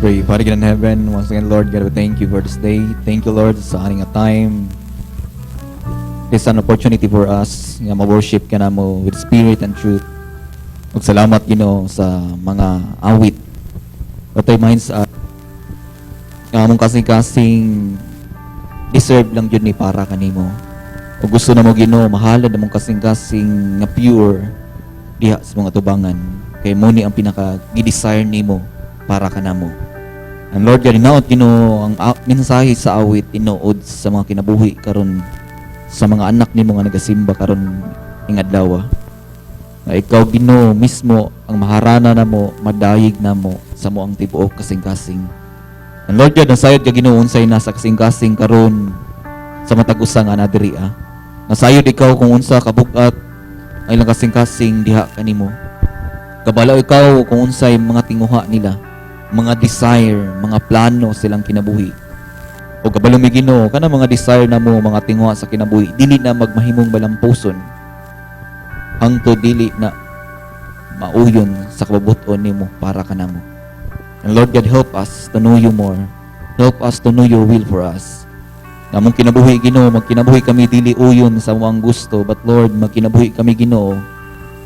Pray. Father God in heaven, once again, Lord God, we thank you for this day. Thank you, Lord, sa aning nga time. This is an opportunity for us nga ma-worship ka namo with spirit and truth. Ug salamat, Ginoo, sa mga awit. But reminds us nga among kasing-kasing deserve lang jud ni para kanimo. Ug gusto namo, Ginoo, mahalad among kasing-kasing nga pure diha sa mga tubangan. Kay mao ni ang pinaka gi-desire nimo para kanamo. And Lord God, hinaot, Ginoo, ang mensahe sa awit tinuod sa mga kinabuhi karon sa mga anak nimo nga nagasimba karon ning adlaw. Nga ikaw, Ginoo, mismo ang maharana namo, madayig namo sa among tibuok kasing-kasing. And Lord God, nasayod ka, Ginoo, unsay nasa kasing-kasing karon sa matag usa nga naa diri ah. Nasayod ikaw kung unsa kabugat ang ilang kasing-kasing diha kanimo. Kabalo ikaw kung unsay mga tinguha nila, mga desire, mga plano silang kinabuhi. O kabalo mi, Ginoo, kana mga desire namo, mga tinguha sa kinabuhi, dili na magmahimong balampuson. Hangtod dili na mauyon sa kabubuton nimo para kanamo. And Lord God, help us to know you more. Help us to know your will for us. Nga among kinabuhi, Ginoo, magkinabuhi kami dili uyon sa among gusto, but Lord, magkinabuhi kami, Ginoo,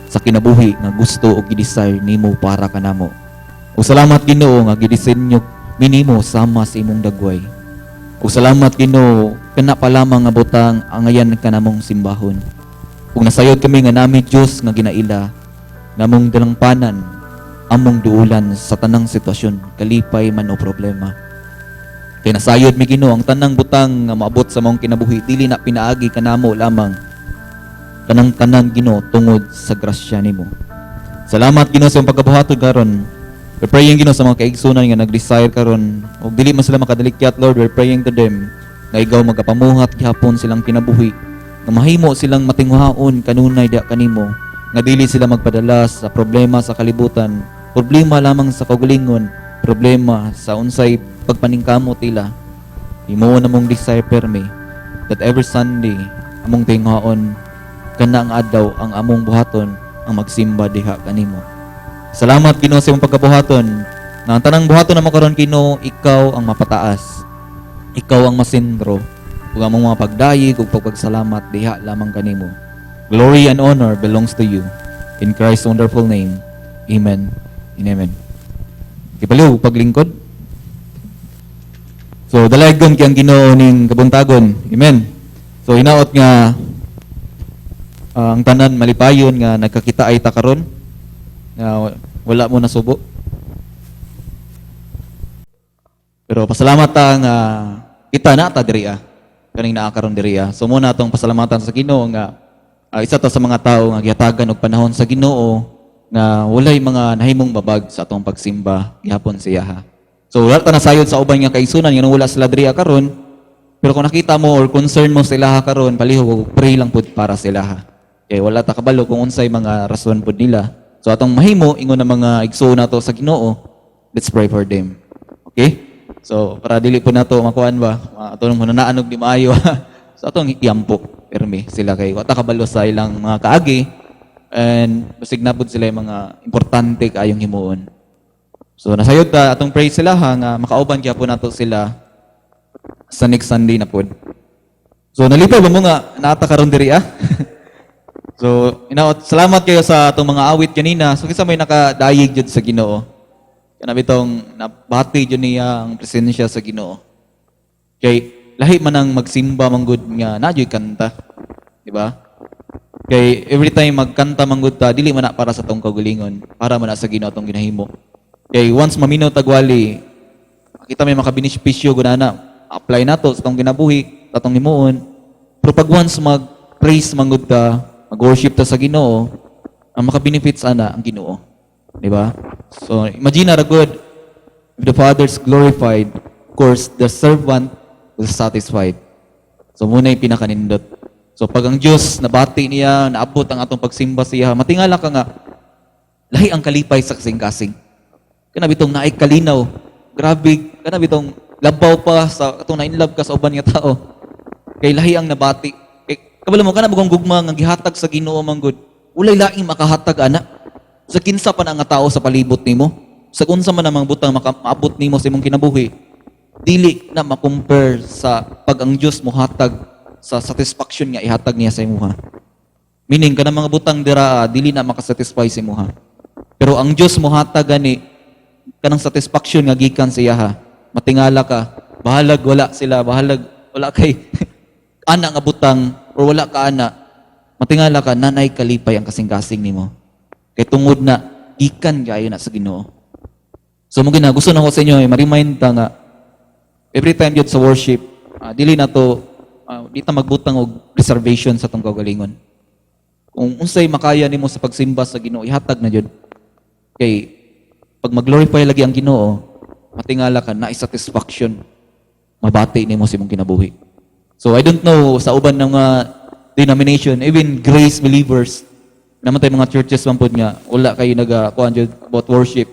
sa kinabuhi nga gusto o gi-desire nimo para kanamo. O salamat, Ginoo, nga gidisenyo minimo sama sa imong dagway. O salamat, Ginoo, kana pa lamang nga butang angayan ka namong simbahon. Ug nasayod kami nga nami Dios nga ginaila, namong dalangpanan, among duulan sa tanang sitwasyon, kalipay man o problema. Kay nasayod mi, Ginoo, ang tanang butang nga maabot sa among kinabuhi dili na pinaagi kanamo lamang. Kanang tanan, Ginoo, tungod sa grasya nimo. Salamat, Ginoo, sa imong pagkabuhaton karon. We're praying, Ginoo, sa mga kaigsunan nga nag-desire karon ug dili man sila makadalikyat, Lord, we're praying to them nga ikaw magapamuhat gihapon silang kinabuhi. Nga mahimo silang matinguhaon kanunay diha kanimo, nga dili sila magpadala sa problema sa kalibutan, problema lamang sa kaugalingon, problema sa unsay pagpaningkamot nila. Himuon namong desire permi that every Sunday among tinguhaon kana ang adlaw ang among buhaton ang magsimba diha kanimo. Salamat, Ginoo, sa imong pagkabuhaton. Nga ang tanang buhaton namo karon, Ginoo, ikaw ang mapataas. Ikaw ang masentro. Ug among mga pagdayeg ug pagpagsalamat diha lamang kanimo. Glory and honor belongs to you. In Christ's wonderful name. Amen. And amen. Kipaliw paglingkod. So dalaygon kay ang Ginoo ning kabuntagon. Amen. So hinaot nga ang tanan malipayon nga nagkakita ay ta karon nga wala mo nasubo. Pero pasalamat ta nga kita na ta diri ah. Kaning naa karon diri ah. So mao na atong pasalamatan sa Ginoo nga isa ta sa mga tao nga gihatagan og panahon sa Ginoo nga walay mga nahimong babag sa atong pagsimba gihapon siya ha. So wala ta nasayod sa uban nga kaigsunan nga wala sila diri karon. Pero kung nakita mo or concern mo sila karon, palihog og pray lang pud para sila ha. Kay wala ta kabalo kung unsay mga rason pud nila. So atong mahimo ingon ang mga igsoon nato sa Ginoo, let's pray for them. Okay? So para dili po nato makuan ba, atong hunanaan og di maayo. So atong iampo permi sila kay wa ta kabalo sa ilang mga kaagi and basig na pud sila yung mga importante kaayong himuon. So nasayod ta atong pray sila ha nga makauban gyapon nato sila sa next Sunday na pod. So nalipay ba mo nga naa ta karon diri ah? So inaot salamat kayo sa atong mga awit kanina. So kinsa may nakadayeg jud sa Ginoo? Kana bitong nabati jud niya ang presensya sa Ginoo. Kay lahi man ang magsimba manggod nga naa juy kanta, di ba? Kay every time magkanta manggod ta, dili man na para sa atong kaugalingon, para man na sa Ginoo atong ginahimo. Kay once maminaw tag wali, kita may makabenepisyo gunana, apply nato sa atong kinabuhi, sa atong himuon. Pero pag once mag-praise manggod ka, mag-worship ta sa Ginoo, ang makabenefit sana ang Ginoo. Di ba? So imagine na good, if the Father's glorified, of course, the servant will satisfied. So mao na yung pinakanindot. So pag ang Diyos nabati niya, naabot ang atong pagsimba siya, matingala ka nga, lahi ang kalipay sa kasing-kasing. Kana bitong naay kalinaw. Grabe, kana bitong labaw pa sa atong na-inlove ka sa uban nga tao. Kay lahi ang nabati. Kay kabalo mo kana bagong gugma nga gihatag sa Ginoo manggod. Walay laing makahatag ana. Sa kinsa pa na nga tao sa palibot nimo. Sa unsa man ang mga butang maabot nimo sa imong kinabuhi, dili na ma-compare sa pag ang Dios mohatag sa satisfaction nga ihatag niya sa imuha. Meaning, kanang mga butang dira dili na makasatisfy sa imuha. Pero ang Dios mohatag gani kanang satisfaction nga gikan sa iyaha. Matingala ka, bahalag wala sila, bahalag wala kay ana nga butang or wala ka ana, matingala ka, nanay kalipay ang kasing-kasing nimo. Kay tungod na gikan kayo na sa Ginoo. So mo gina gusto na ko sa inyo eh, ma-remind ta nga every time yun sa worship, dili na to di ta magbutang og reservation sa atong kaugalingon. Kung unsay makaya nimo sa pagsimba sa Ginoo, ihatag na jud. Kay pag mag-glorify lagi ang Ginoo, matingala ka na satisfaction mabati nimo sa imong kinabuhi. So I don't know sa uban ng mga denomination, even Grace believers, naman tayo mga churches man pud nga wala kayo naga kuan jud about worship.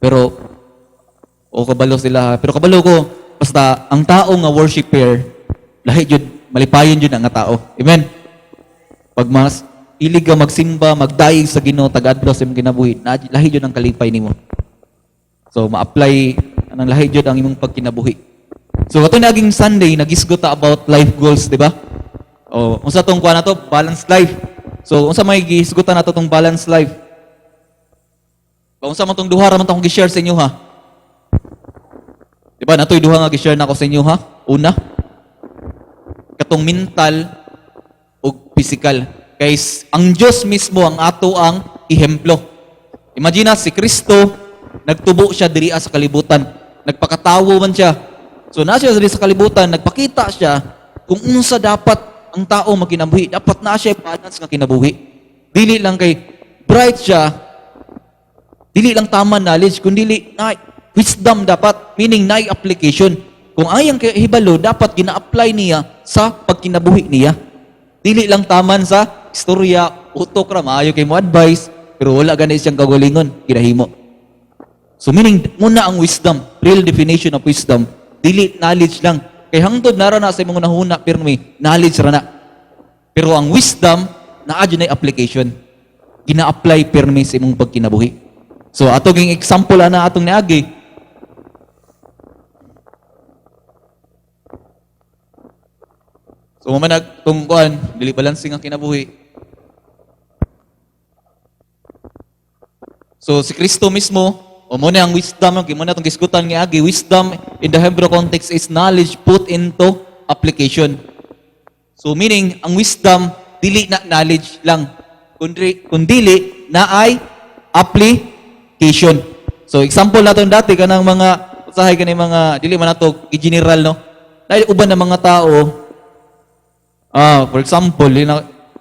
Pero o kabalo sila ha. Pero kabalo ko basta ang tao nga worshipper, lahi jud, malipayon jud ang nga tao. Amen. Pag mas ilig ka magsimba, magdayeg sa Ginoo tag-adlaw sa imong kinabuhi, lahi jud ang kalipay nimo. So ma-apply anang lahi jud ang imong pagkinabuhi. So ato naging Sunday, nagisgot ta about life goals, di ba? O unsa tong kuan nato? Balanced life. So unsa may gihisgutan nato tong balanced life? Ba unsa man tong duha ra man tong gi-share sa inyo ha? Di ba natoy duha nga gi-share nako sa inyo ha? Una, katong mental ug physical. Kay ang Dios mismo ang ato ang ehemplo. Imagine na si Kristo, nagtubo siya diri sa kalibutan. Nagpakatawo man siya. So na siya diri sa kalibutan, nagpakita siya kung unsa dapat ang tao magkinabuhi. Dapat na siya balance nga kinabuhi. Dili lang kay bright siya, dili lang tama knowledge, kundi na wisdom dapat, meaning na application. Kung ayang hibalo, dapat gina-apply niya sa pagkinabuhi niya. Dili lang taman sa istorya, utok ra, maayo kay mo advice, pero wala gani siyang kagalingon, ginahimo. So meaning, muna ang wisdom, real definition of wisdom, dili knowledge lang. Kay hangtod nara na sa imong nahuna, pirmi, knowledge ra na. Pero ang wisdom, naa jud na application. Gina-apply pirmi sa imong pagkinabuhi. So ato ging example ana atong niagi. So mo man nagtong kuan, dili balancing ang kinabuhi. So si Kristo mismo, o mo na ang wisdom, mo na itong gisgutan nga agi, wisdom in the Hebrew context is knowledge put into application. So meaning, ang wisdom, dili na knowledge lang. Kundi, kundili na ay application. So example naton dati, kanang mga, usahay kanang mga, dili man nato i-general, no? Dahil uban ng mga tao, for example,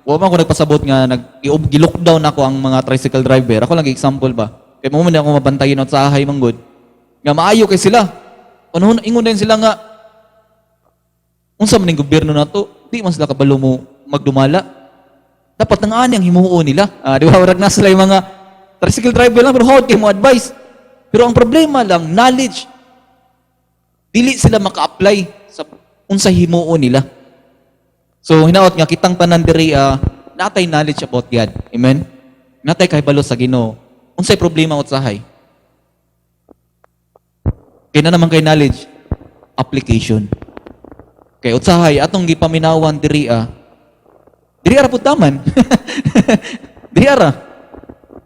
wa man ko nagpasabot nga nag gi-lockdown ako ang mga tricycle driver. Ako lang example ba. Kay mo man ako mabantayin sa ahay manggod. Nga maayo kay sila. Ano ingon din sila nga unsa man ning gobyerno nato, di man sila kabalo mo magdumala. Dapat nang ani ang himuon nila. Di ba murag na sila yung mga tricycle driver lang pero hawd kay mo advice. Pero ang problema lang knowledge. Dili sila maka-apply sa unsa himuon nila. So hinaot nga kitang tanan diri natay knowledge about God. Amen. Natay kahibalo sa Ginoo. Unsay problema utsahay? Kay na naman kay knowledge application. Kay utsahay atong gipaminawan diri diri ra pud taman. Diri ra.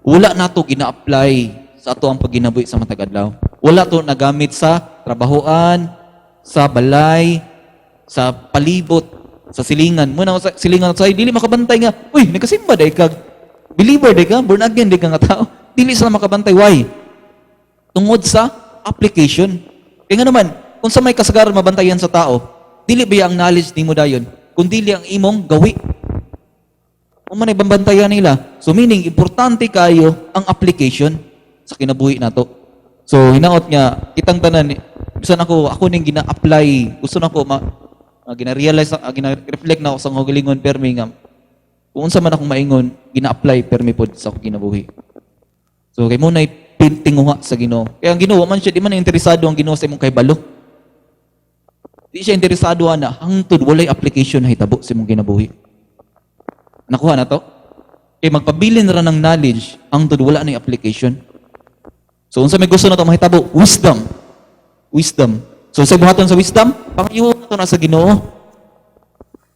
Wala nato gina-apply sa ato ang pagginabuhi sa matag adlaw. Wala to nagamit sa trabahoan, sa balay, sa palibot, sa silingan. Muna sa silingan sa dili makabantay nga, uy, nagkasimba day ka. Believer day ka, born again day ka nga tao. Dili sila makabantay. Why? Tungod sa application. Kaya nga naman, kung sa may kasagaran mabantayan sa tao, dili ba ang knowledge nimo dayon, kung dili ang imong gawi. Kung man ay babantayan nila. So meaning, importante kayo ang application sa kinabuhi nato. So hinaot nga, kitang tanan, bisan ako, ako ning gina-apply, gusto na ko, gina-realize, gina-reflect na ako sa kaugalingon permi nga, kung unsa man akong maingon, gina-apply permi pod sa akong kinabuhi. So kay mo na'y tinguha sa Ginoo. Kaya ang Ginoo man siya di man interesado ang Ginoo sa imong kahibalo. Di siya interesado ana hangtod walay application na hitabo sa imong kinabuhi. Nakuha na to? Kay magpabilin ra ng knowledge hangtod wala na application. So unsa may gusto nato mahitabo? Wisdom. Wisdom. So sa buhaton sa wisdom, pangayo nato na sa Ginoo.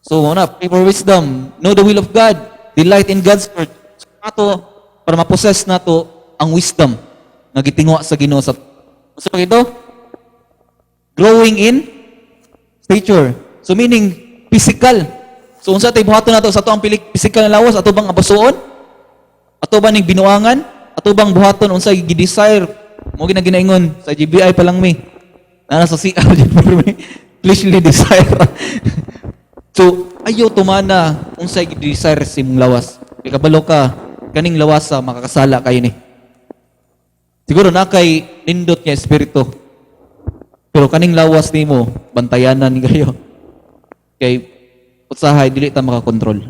So mao na, pray for wisdom, know the will of God, delight in God's word. So nato para ma-possess nato ang wisdom nga gitinguha sa Ginoo sa. Unsa pa ito? Growing in stature. So meaning physical. So unsa tay buhaton nato sa ato ang physical na lawas? Ato bang abusuon? Ato ba ning binuangan? Ato bang buhaton unsay gi-desire? Mao gina ginaingon sa GBI pa lang mi. Nana sa CR jud pa mi. Fleshly desire. So ayo tumana unsay gi-desire sa imong lawas. Kay kabalo ka kaning lawasa makakasala kayo ni. Siguro na kay nindot nga espiritu. Pero kaning lawas nimo bantayanan kayo. Kay usahay dili ta makakontrol.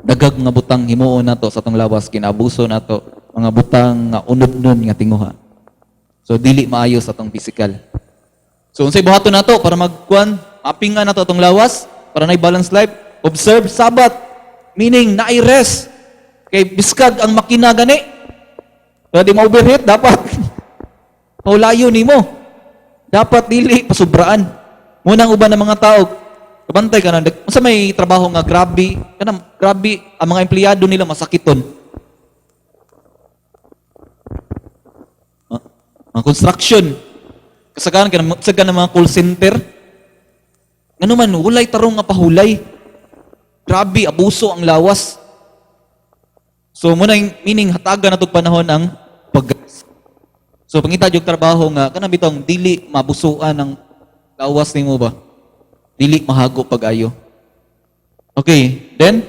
Dagag nga butang himuon nato sa atong lawas, kinabuso nato mga butang nga unod-nun nga tinguha. So dili maayo sa atong physical. So unsay buhaton nato para magkuan, mapinga nato atong lawas para nay balance life? Observe Sabbath, meaning naay rest. Kay biskag ang makina gani, pero di ma-overheat dapat. Paulayo nimo. Dapat dili pasubraan. Munang uban ng mga tao, kabantay ka na, unsa may trabaho nga grabe, kanang grabe ang mga empleyado nila masakiton. Mga construction. Kasagaran ka sa mga call center. Ngano man walay tarong nga pahulay. Grabe abuso ang lawas. So muna yung meaning hatagan natog panahon ang pag. So pangita jud trabaho nga kanang bitong dili mabusuan ang lawas nimo ba? Dili mahago pag-ayo. Okay, then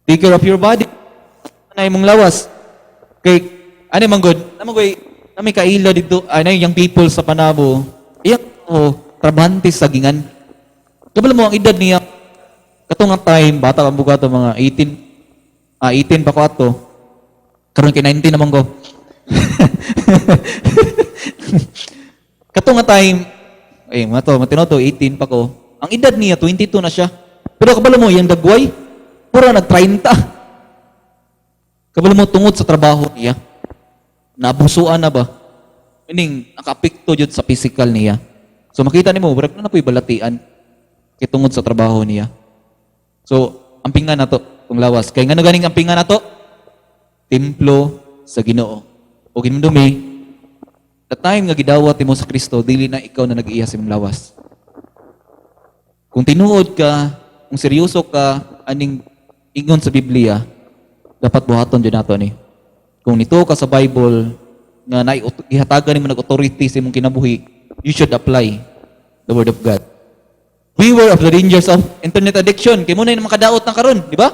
take care of your body. Ano imong lawas? Kay ano man gud? Namo koy nami kaila dito ay young people sa Panabo. Iyak oh, trabahante sa gingan. Kabalo mo ang edad niya kato nga time, bata pa bugato, mga 18, 18 pa ko ato. Karon kay 19 naman ko. Kato nga time, ay mga to, matinoto, 18 pa ko. Ang edad niya, 22 na siya. Pero kabalo mo, yung dagway, puro nag-30. Kabalo mo, tungod sa trabaho niya, naabusuan na ba? Meaning, nakaapekto jud sa physical niya. So makita nimo, murag na po'y balatian kay tungod sa trabaho niya. So, ampingan nato kung lawas. Kay ngano ganing ampingan nato? Templo sa Ginoo. O ginumdumi, the time nga gidawat nimo sa Kristo, dili na ikaw na nag-iya sa imong lawas. Kung tinuod ka, kung seryoso ka, aning ingon sa Biblia, dapat buhaton jud nato ni. Kung nito ka sa Bible, nga naay gihatagan nimo nag authority sa imong kinabuhi, you should apply the word of God. Beware of the dangers of internet addiction. Kay mo na yung makadaot na karon, di ba?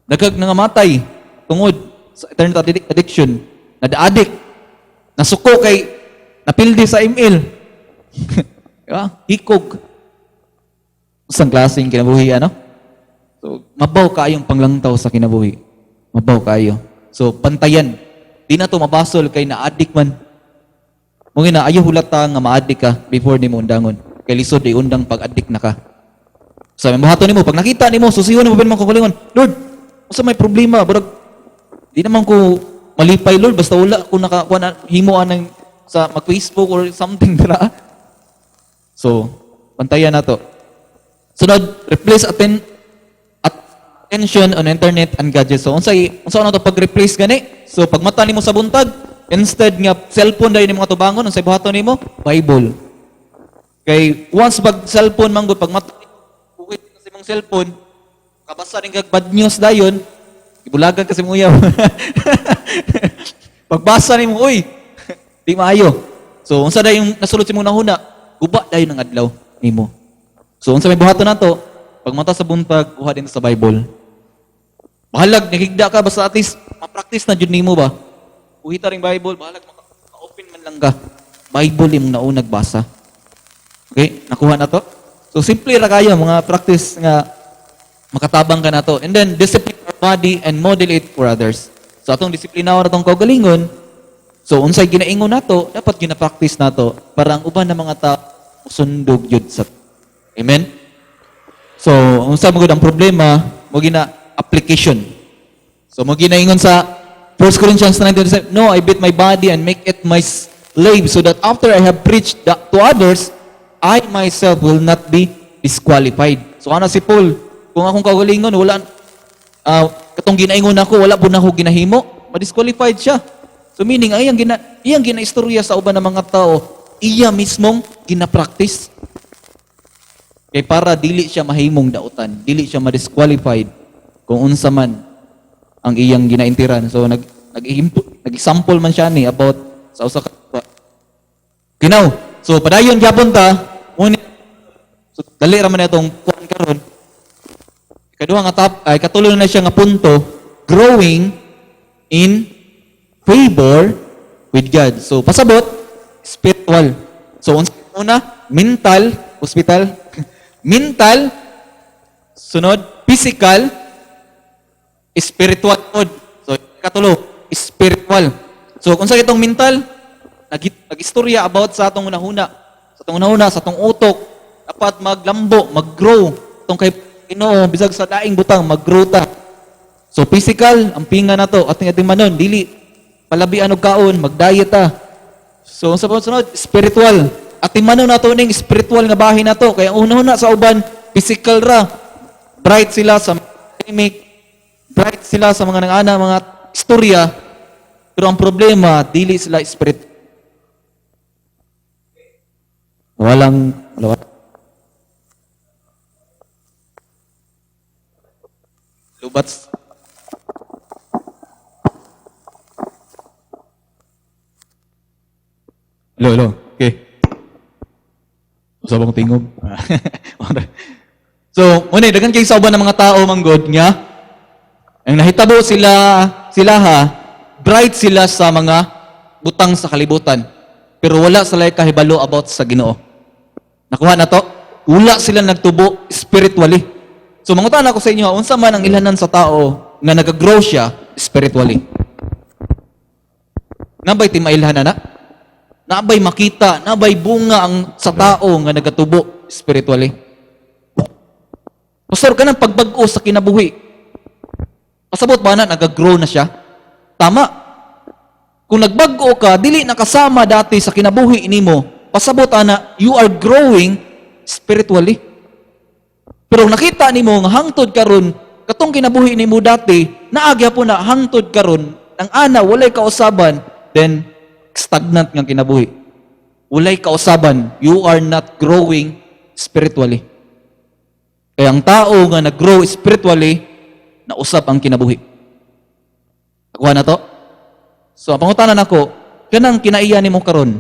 Dagag nangamatay tungod sa internet addiction. Nada-addict. Nasuko kay napildi sa ML. Di ba? Hikog. Usang klaseng kinabuhi, ano? So, mabaw kaayong panglangtaw sa kinabuhi. Mabaw kaayo. So, pantayan. Di na to mabasol kay na-addict man. Mungkin na ayaw hulata nga ma-addict ka before nimo undangon. Kay lisod di undang pag-addict na ka. So, may buhaton nimo, pag nakita nimo, susihon nimo ba kaugalingon, "Lord, unsa may problema? Burag, di naman ko malipay, Lord, basta wala ko nakakuha na himuan ng sa mag-Facebook or something dira." So, bantayan na to. Sunod, replace attention on internet and gadgets. So, unsa na to pag-replace gani? So, pag mata nimo sa buntag, instead nga cellphone dayon nimo tubangon, unsay buhaton nimo? Bible. Kay once pag cellphone man gud, pag mata bukit sa imong cellphone, kabasa ning kag bad news dayon, ibulagan kasi mo uyaw. Pagbasa nimo, uy, di maayo. So unsa dayon nasulod sa imong nahuna, guba dayon ang adlaw nimo. So unsa may buhaton nato? Pag mata sa buntag, kuha din sa Bible. Bahalag nakigda ka, basta at least ma-practice na jud nimo ba. Kuhita ring Bible, bahalag maka-open man lang ka. Bible imong naunag basa. Okay, nakuha na to. So simple ra kayo mga practice nga makatabang ka na to. And then discipline our body and model it for others. So atong disiplinaon na tong kaugalingon. So unsay ginaingon nato, dapat gina-practice nato para ang uban ng mga tao sundog jud sa. Amen. So unsa man gud ang problema mo gina application. So mo ginaingon sa 1 Corinthians 9:27, "No, I beat my body and make it my slave so that after I have preached to others, I myself will not be disqualified." So ana si Paul, kung akong kaugalingon, wala, katong ginaingon ako, wala po na ako ginahimo, madisqualified siya. So meaning, ay, iyang ginaistorya sa uban ng mga tao, iya mismong gina-practice. Kay para dili siya mahimong dautan, dili siya madisqualified kung unsa man ang iyang ginaintiran. So nag nag-example man siya ni about sa usa ka. Kinaw. So padayon gyapon ta, ngunit so dali ra man itong kuan karon. Ikaduha nga top ay katulo na siya nga punto, growing in favor with God. So pasabot spiritual. So unsa una, mental, hospital, mental, sunod physical, spiritual pod. So katulo, spiritual. So kung sa itong mental, nag-istorya about sa atong hunahuna. Sa atong hunahuna, sa atong utok, dapat maglambo, mag-grow. Itong kay Ginoo, bisag sa daing butang, mag-grow ta. So physical, ang pinga na to, ating ating manon, dili palabian og kaon, mag-diet ta. So sa sunod, spiritual. Ating manon nato ning spiritual nga bahin nato kaya ang hunahuna sa uban physical ra. Bright sila sa academic, bright sila sa mga nangana, mga istorya, pero ang problema, dili sila spirit. Walang, wala. Lubats. Hello, hello. Okay. Usab akong tingog. So, muna, daghan kay sa uban ng mga tao manggod nga ang nahitabo sila ha, bright sila sa mga butang sa kalibutan. Pero wala sila kahibalo about sa Ginoo. Nakuha na to? Wala sila nagtubo spiritually. So mangutana ako sa inyo, unsa man ang ilhanan sa tao nga nag-grow siya spiritually? Nabay timailhanan na? Nabay makita, nabay bunga ang sa tao nga nagatubo spiritually? Pastor, kanang pagbag-o sa kinabuhi. Pasabot ba na nag-grow na siya? Tama. Kung nagbag-o ka, dili nakasama dati sa kinabuhi nimo, pasabot ana, you are growing spiritually. Pero nakita nimo nga hangtod karon, katong kinabuhi nimo dati, naagya po na hangtod karon, ang ana walay kausaban, then stagnant nga kinabuhi. Walay kausaban, you are not growing spiritually. Kaya ang tao nga nag-grow spiritually, nausap ang kinabuhi. Nakuha na to? So, ang pangutanan nako, kanang kinaiya nimo karon,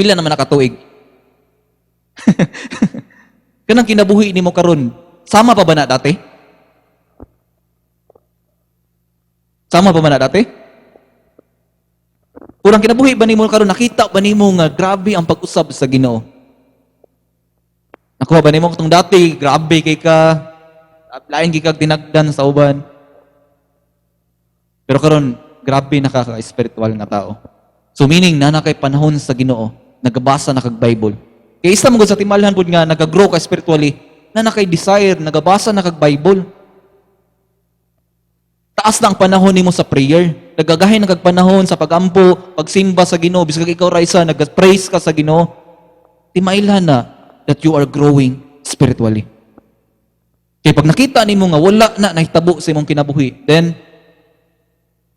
pila naman nakatuig? Kanang kinabuhi nimo karon, sama pa ba na dati? Sama pa ba na dati? Kurang kinabuhi ba nimo karon, nakita ba nimo nga grabe ang pag-usab sa Ginoo? Nakuha ba nimo katong dati, grabe kay ka, lain kay kag tinagdan sa uban. Pero karon grabe nakaka-spiritual nga tao. So meaning na kay panahon sa Ginoo, nagabasa na kag Bible. Kay isa man gud sa timalhan pud nga nagagrow ka spiritually, na kay desire, nagabasa na kag Bible. Taas na ang panahon nimo sa prayer. Nagagahin na kag panahon sa pagampo, pagsimba sa Ginoo, bisag ikaw ra isa nag-praise ka sa Ginoo. Timailhan na that you are growing spiritually. Kay pag nakita nimo nga wala na nahitabo sa imong kinabuhi, then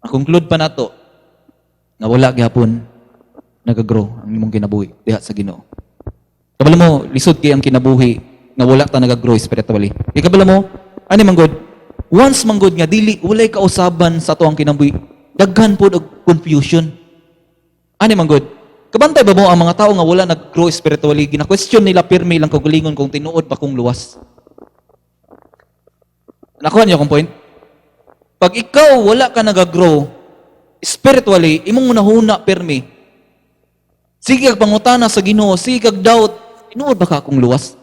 ma-conclude pa nato nga wala gihapon nagagrow ang imong kinabuhi diha sa Ginoo. Kabalo mo, lisod kay ang kinabuhi nga wala ta nagagrow spiritually. Kay kabalo mo, ani man gud, once man gud nga dili walay kausaban sa ato ang kinabuhi, daghan pod og confusion. Ani man gud, kabantay ba mo ang mga tao nga wala nag-grow spiritually, gina-question nila pirmi lang kaugalingon kung tinuod ba kung luwas. Nakuha niyo akong point? Pag ikaw wala ka nag-grow spiritually, imong hunahuna pirmi. Sige kag pangutana sa Ginoo, sige kag doubt, tinuod ba ka akong luwas?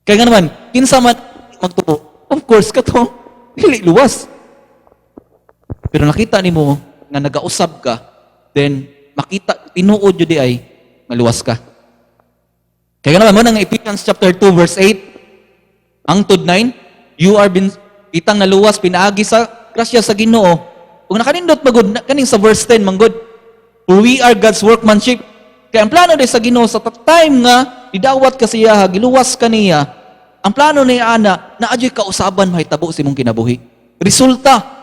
Kaya nga naman, kinsa man magtuo, of course kato dili luwas. Pero nakita nimo nga nagausab ka, then makita tinuod jud di ay maluwas ka. Kaya nga naman mo nang Ephesians chapter 2 verse 8 hangtod 9, you are been kitang naluwas pinaagi sa grasya sa Ginoo. Ug nakanindot magud kaning sa verse 10 manggod. For we are God's workmanship. Kay ang plano di sa Ginoo sa time nga didawat ka siya, giluwas ka niya, ang plano ni ana na adyo'y kausaban mahitabo sa imong kinabuhi. Resulta.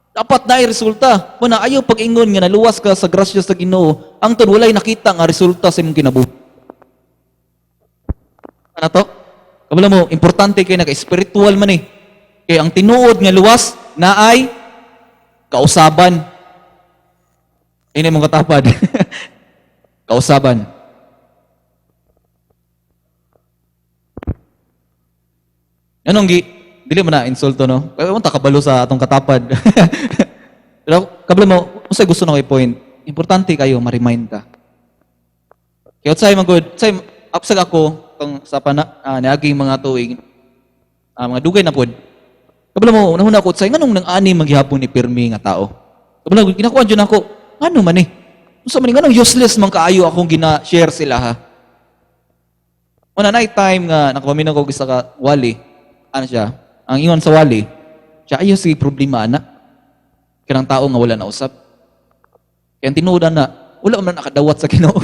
Dapat na resulta. Muna ayaw pag-ingon nga naluwas ka sa grasya sa Ginoo, angtod walay nakita nga resulta sa imong kinabuhi. Ano to? Kabalo mo, importante kay naka-spiritual man eh. Kay ang tinuod nga luwas na ay kausaban. Ini mong katapad. Kausaban. Anong gi dili mo na insulto, no? Kaya mo ta kabalo sa atong katapad. Pero kabalo mo, unsay gusto na kay point? Importante kayo ma-remind ka. Kaya unsay man good, unsay apsag ako kang sa pana niaging mga tuig, mga dugay na pod. Kabalo mo, unahuna ko unsay nganong nang ani maghihapon ni pirmi nga tao. Kabalo ginakuan jud ako, ngano man eh? Unsa man ni, nganong useless man kaayo akong gina-share sila ha? Una night time nga nakapaminaw ko isa ka wali. Ano siya? Ang ingon sa wali, siya ayaw sige problema ana. Kanang tao nga wala na usab. Kaya ang tinuod na, wala man nakadawat sa Ginoo.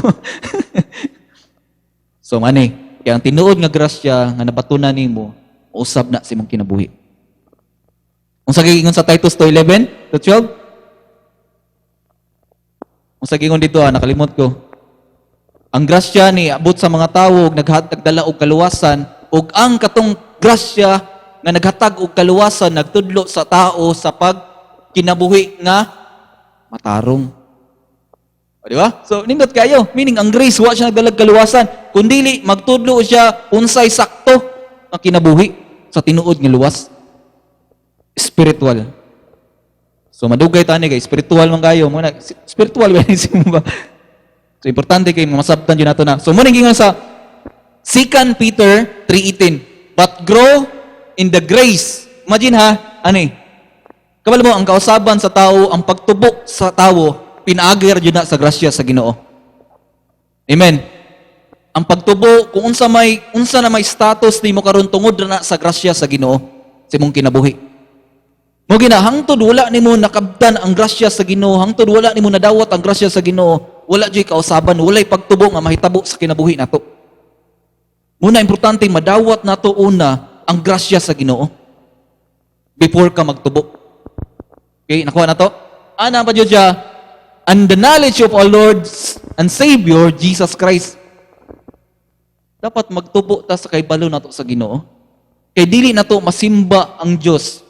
So mani, kaya ang tinuod nga grasya nga nabatunan nimo, usab na sa imong kinabuhi. Unsa giingon sa Titus 2:11 to 12? Unsa giingon dito ah, nakalimot ko. Ang grasya ni abot sa mga tawo og nagdala og kaluwasan, ug ang katong grasya nga naghatag og kaluwasan nagtudlo sa tao sa pagkinabuhi nga matarong. O, di ba? So, nindot kayo. Meaning, ang grace, wa siya nagdalag kaluwasan. Kundili, magtudlo siya unsay sakto nga kinabuhi sa tinuod nga luwas. Spiritual. So, madugay tani kay spiritual man kayo. Muna, spiritual ba ni ba? So, importante kay masabtan yun nato na. So, muna gingon sa 2 Peter 3:18. But grow in the grace. Imagine ha, ano eh. Kabalo mo, ang kausaban sa tao, ang pagtubo sa tao, pinaagir yun na sa grasya sa Ginoo. Amen. Ang pagtubo, kung unsa na may status nimo karon tungod na sa grasya sa Ginoo sa imong kinabuhi. Mo gina hangtod wala nimo nakabtan ang grasya sa Ginoo, hangtod wala nimo nadawat ang grasya sa Ginoo, wala jud kausaban, walay pagtubo nga mahitabo sa kinabuhi nato. Muna importante madawat nato una ang grasya sa Ginoo before ka magtubo. Okay, nakuha na to? Ana pa jud siya, and the knowledge of our Lord and Savior Jesus Christ. Dapat magtubo ta sa kaybalo nato sa Ginoo. Kay dili nato masimba ang Dios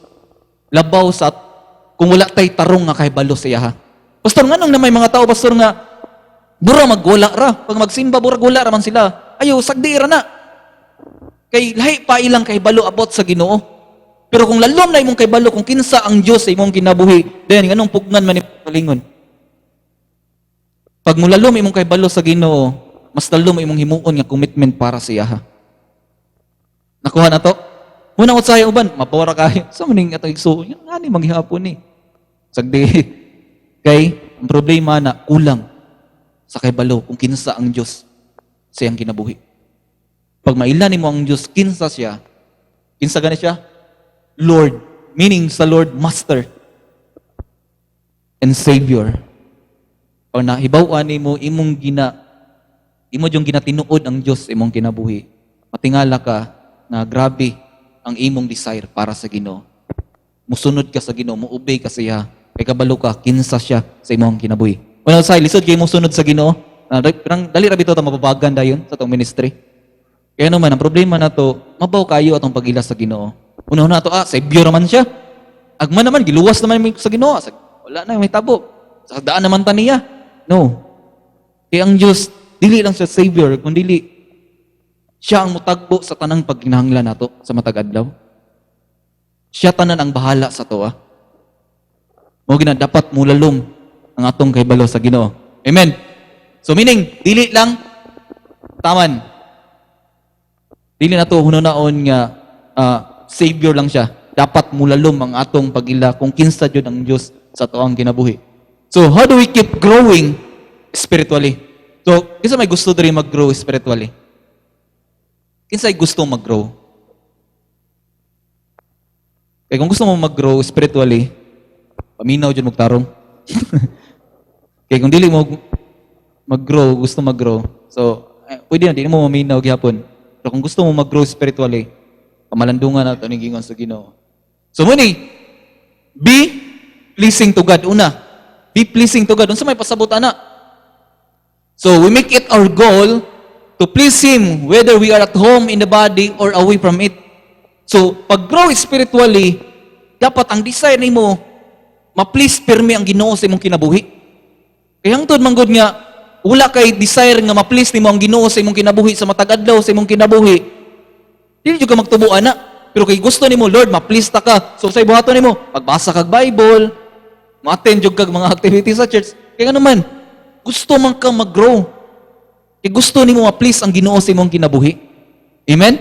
labaw sa kung wala tay tarong nga kahibalo sa iya. Pastor, nganong na may mga tao, pastor, nga bura magwala ra pag magsimba, bura wala ra man sila. Ayo sagdi ra na. Kay lahi pa ilang kahibalo about sa Ginoo. Pero kung lalom na imong kahibalo kung kinsa ang Dios sa imong kinabuhi, then nganong pugnan man imong kalingon. Pag mulalom imong kahibalo sa Ginoo, mas lalom imong himuon nga commitment para sa iya. Nakuha na to? Muna utsay uban, mapawara kayo. Sa maning atong igsuon, ngani manghihapon ni. Sagdi kay ang problema na kulang sa kahibalo kung kinsa ang Dios sa iyang kinabuhi. Pag maila nimo ang Dios kinsa siya, kinsa gani siya? Lord, meaning sa Lord, Master and Savior. Pag nahibaw-an nimo imong gina imo yung ginatinuod ang Dios sa imong kinabuhi, matingala ka na grabe ang imong desire para sa Ginoo. Musunod ka sa Ginoo, muobey ka sa iya, kay kabalo ka kinsa siya sa imong kinabuhi. Una say lisod kay mo sunod sa Ginoo. Parang dali ra bitaw ta mapabagan dayon sa atong ministry. Kaya naman ang problema nato, mabaw kayo atong pagila sa Ginoo. Una-una to, savior man siya. Agman naman giluwas naman mi sa Ginoo. Wala na may tabo. Sa daan naman ta niya. No. Kaya ang Dios dili lang siya savior, kundi siya ang mutagbo sa tanang pagkinahanglan nato sa matag adlaw. Siya tanan ang bahala sa toa. Mao gina dapat mulalom ang atong kahibalo sa Ginoo. Amen. So meaning dili lang taman. Dili nato hununaon nga savior lang siya. Dapat mulalom ang atong pagila kung kinsa jud ang Dios sa atoang kinabuhi. So how do we keep growing spiritually? So kinsa may gusto diri mag-grow spiritually? Kinsay gusto mag-grow? Kaya kung gusto mo mag-grow spiritually, paminaw dyan magtarong. Kaya kung dili mo mag-grow, gusto mag-grow, so, eh, pwede na, di mo maminaw gihapon. Pero kung gusto mo mag-grow spiritually, pamalandungan na ito ni gingon sa Ginoo. So, muni, be pleasing to God. Una, be pleasing to God. Unsa may pasabot ana? So, we make it our goal to please Him whether we are at home in the body or away from it. So, pag-grow spiritually, dapat ang desire nimo ma-please pirmi ang Ginoo sa imong kinabuhi. Kaya hangtod man gud nga wala kay desire nga ma-please nimo ang Ginoo sa imong kinabuhi sa matag adlaw sa imong kinabuhi, dili jud ka magtubo ana. Pero kay gusto nimo, "Lord, ma-please ta ka." So sa buhaton nimo, pagbasa kag Bible, ma-attend jud kag mga activities sa church. Kaya nga naman, gusto man ka mag-grow. Kay gusto nimo ma-please ang Ginoo sa imong kinabuhi. Amen?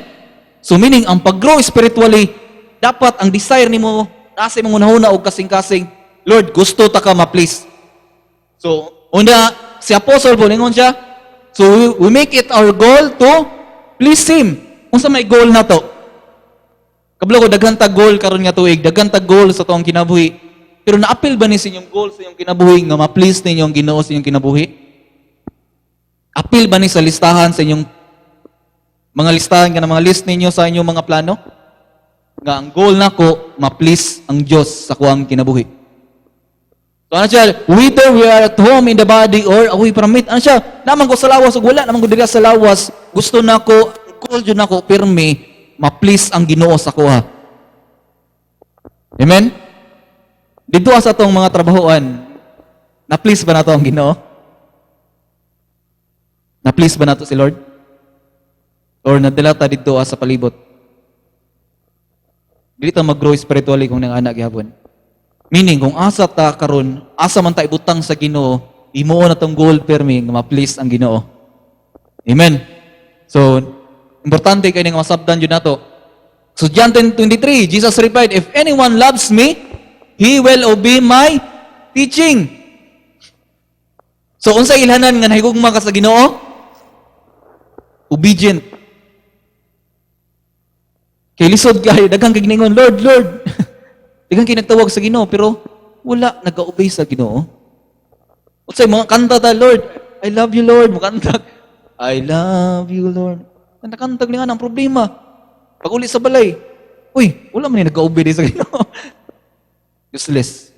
So meaning, ang pag-grow spiritually, dapat ang desire nimo nasa imong hunahuna og kasing-kasing, "Lord, gusto ta ka ma-please." So, una, si Apostle Paul, ingon siya, so we make it our goal to please Him. Unsa may goal na to? Kabalo ko, daghan tag goal karon nga tuig, daghan tag goal sa tuang kinabuhi. Pero naapil ba ni sa inyong goal sa inyong kinabuhi nga ma-please ninyo ang Ginoo sa inyong kinabuhi? Apil ba ni sa listahan sa inyong mga listahan ka mga list ninyo sa inyong mga plano? Nga ang goal nako, ma-please ang Dios sa kuang kinabuhi. So ano siya? Whether we are at home in the body or away from it. Ano siya? Naman ko sa lawas ug wala naman ko diri sa lawas. Gusto nako, goal jud nako pirmi ma-please ang Ginoo sa kuha. Amen? Dito sa atong mga trabahoan, na-please ba nato ang Ginoo? Na-please ba nato si Lord? Or nadala ta dito sa palibot? Dili ta mag-grow spiritually kung nang anak gihapon. Meaning, kung asa ta karon, asa man ta ibutang sa Ginoo, imuon na tong goal permi nga ma-please ang Ginoo. Amen. So, importante kay nga masabdan jud nato. So John 10:23, Jesus replied, "If anyone loves me, he will obey my teaching." So unsay ilhanan nga nahigugma ka sa Ginoo? Obedient. Kay lisod kayo, daghang kay giningon, "Lord, Lord." Daghang kay nagtawag sa Ginoo pero wala nag-obey sa Ginoo. Unsay mga kanta ta, "Lord, I love you, Lord." Mukanta. "I love you, Lord." Kanta-kanta nga ang problema. Pag uli sa balay, uy, wala man ni nag-obey sa Ginoo. Useless.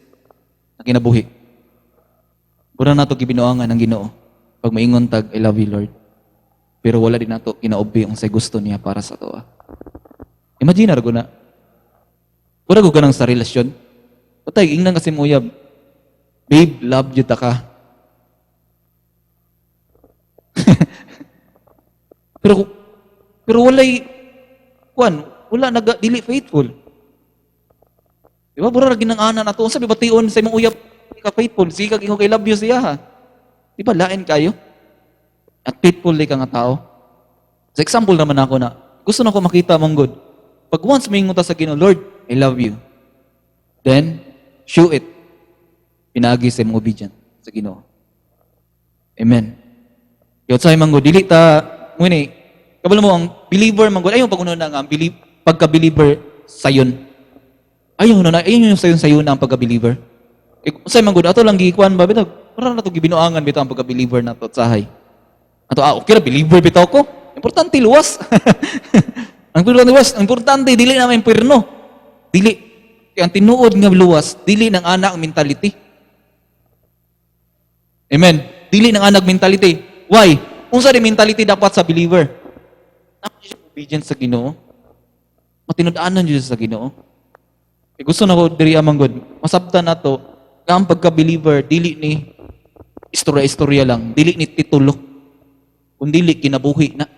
Ang kinabuhi. Mura nato gibinuangan ang Ginoo. Pag maingon tag, "I love you, Lord." Pero wala din nato gina-obey ang say gusto niya para sa atoa. Imagine ra na. Wala ko ganang sa relasyon. Patay, ingnan kasi mo uyab, "Babe, love you ta ka." Pero walay kuan, wala naga dili faithful. Di ba? Mura ra ginang ana nato. Unsa bation sa imong uyab di ka faithful? Sige kag ingon kay love you siya ha. Di ba lain kayo? At faithful ka nga tao. Sa example naman ako na, gusto na ko makita man good. Pag once may ta sa Ginoo, "Lord, I love you." Then, show it. Pinagi sa imong obedient sa Ginoo. Amen. Yot sa man gud, dili ta nguni kabalo mo ang believer man gud ayo pag na nga ang believe, pagka-believer sayon. Ayaw na ayaw yung sayon sayon na ang pagka-believer. Eh, unsay man gud ato lang gikuan ba bitaw, para na to gibinuangan bitaw ang pagka-believer nato sahay. Ato ah okay ra believer bitaw ko. Importante luwas. Ang importante luwas, ang importante dili na may impierno. Dili. Kaya ang tinuod nga luwas, dili ng anak ang mentality. Amen. Dili ng anak mentality. Why? Unsa di mentality dapat sa believer? Dapat siya obedient sa Ginoo. Matinud-anan jud sa Ginoo. Eh, gusto na ko diri amang god. Masabtan nato nga ang pagka-believer dili ni istorya-istorya lang, dili ni titulo. Kun dili kinabuhi na.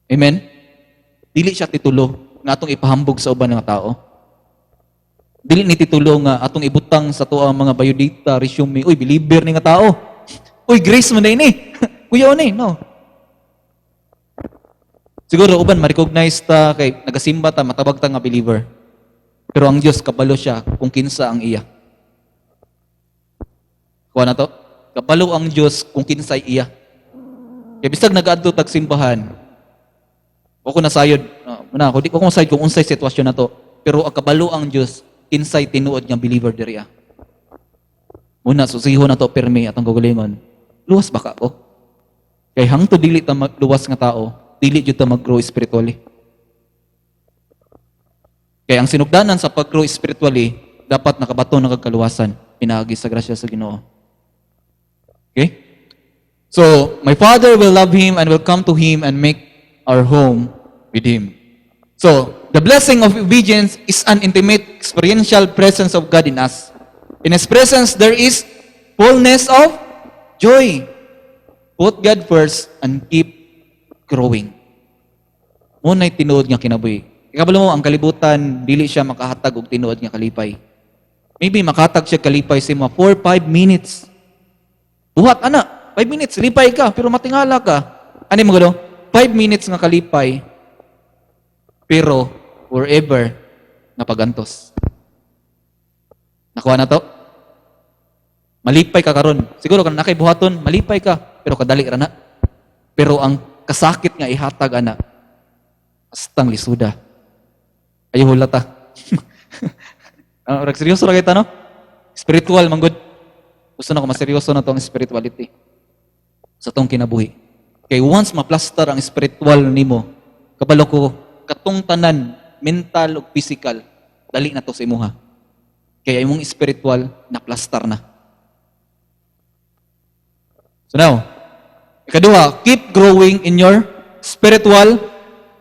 Amen. Dili siya titulo nga atong ipahambog sa uban nga tao. Dili ni titulo nga atong ibutang sa tuang mga biodata, resume, "Uy, believer ni nga tao. Uy, grace man na ini. Kuya ni," no. Siguro uban ma-recognize ta kay nagasimba ta, matabag ta nga believer. Pero ang Dios kabalo siya kung kinsa ang iya. Kuha na to? Kabalo ang Dios kung kinsay iya. Kay bisag nagaadto tag simbahan, wa ko nasayod, na, ako di ko masayod kung unsay sitwasyon na to. Pero ang kabalo ang Dios kinsay tinuod nga believer diri ah. Muna susihon nato pirmi atong kaugalingon. Luwas ba ka ko? Kay hangtod dili ta magluwas nga tao, dili jud ta mag-grow spiritually. Kay ang sinugdanan sa pag-grow spiritually, dapat nakabaton na kag kaluwasan pinaagi sa grasya sa Ginoo. Okay? So, my Father will love him and will come to him and make our home with him. So, the blessing of obedience is an intimate experiential presence of God in us. In His presence, there is fullness of joy. Put God first and keep growing. Mao na'y tinuod nga kinabuhi. Kabalo mo, ang kalibutan, dili siya makahatag og tinuod nga kalipay. Maybe makahatag siya kalipay sa mga 4, 5 minutes. Buhat, ana, 5 minutes, lipay ka, pero matingala ka. Ano mo gano? 5 minutes nga kalipay, pero forever nga pagantos. Nakuha na to? Malipay ka karon. Siguro kung nakay buhaton, malipay ka, pero kadali ra na. Pero ang kasakit nga ihatag ana, hastang lisuda. Ayo hulata. Ah, uh, seryoso ra kita, no? Spiritual man gud. Gusto na ko maseryoso na to ang spirituality sa tong kinabuhi. Kay once maplastar ang spiritual nimo, kabalo ko katong tanan, mental ug physical, dali na to sa imuha. Kaya imong spiritual na plastar na. So now, ikaduha, keep growing in your spiritual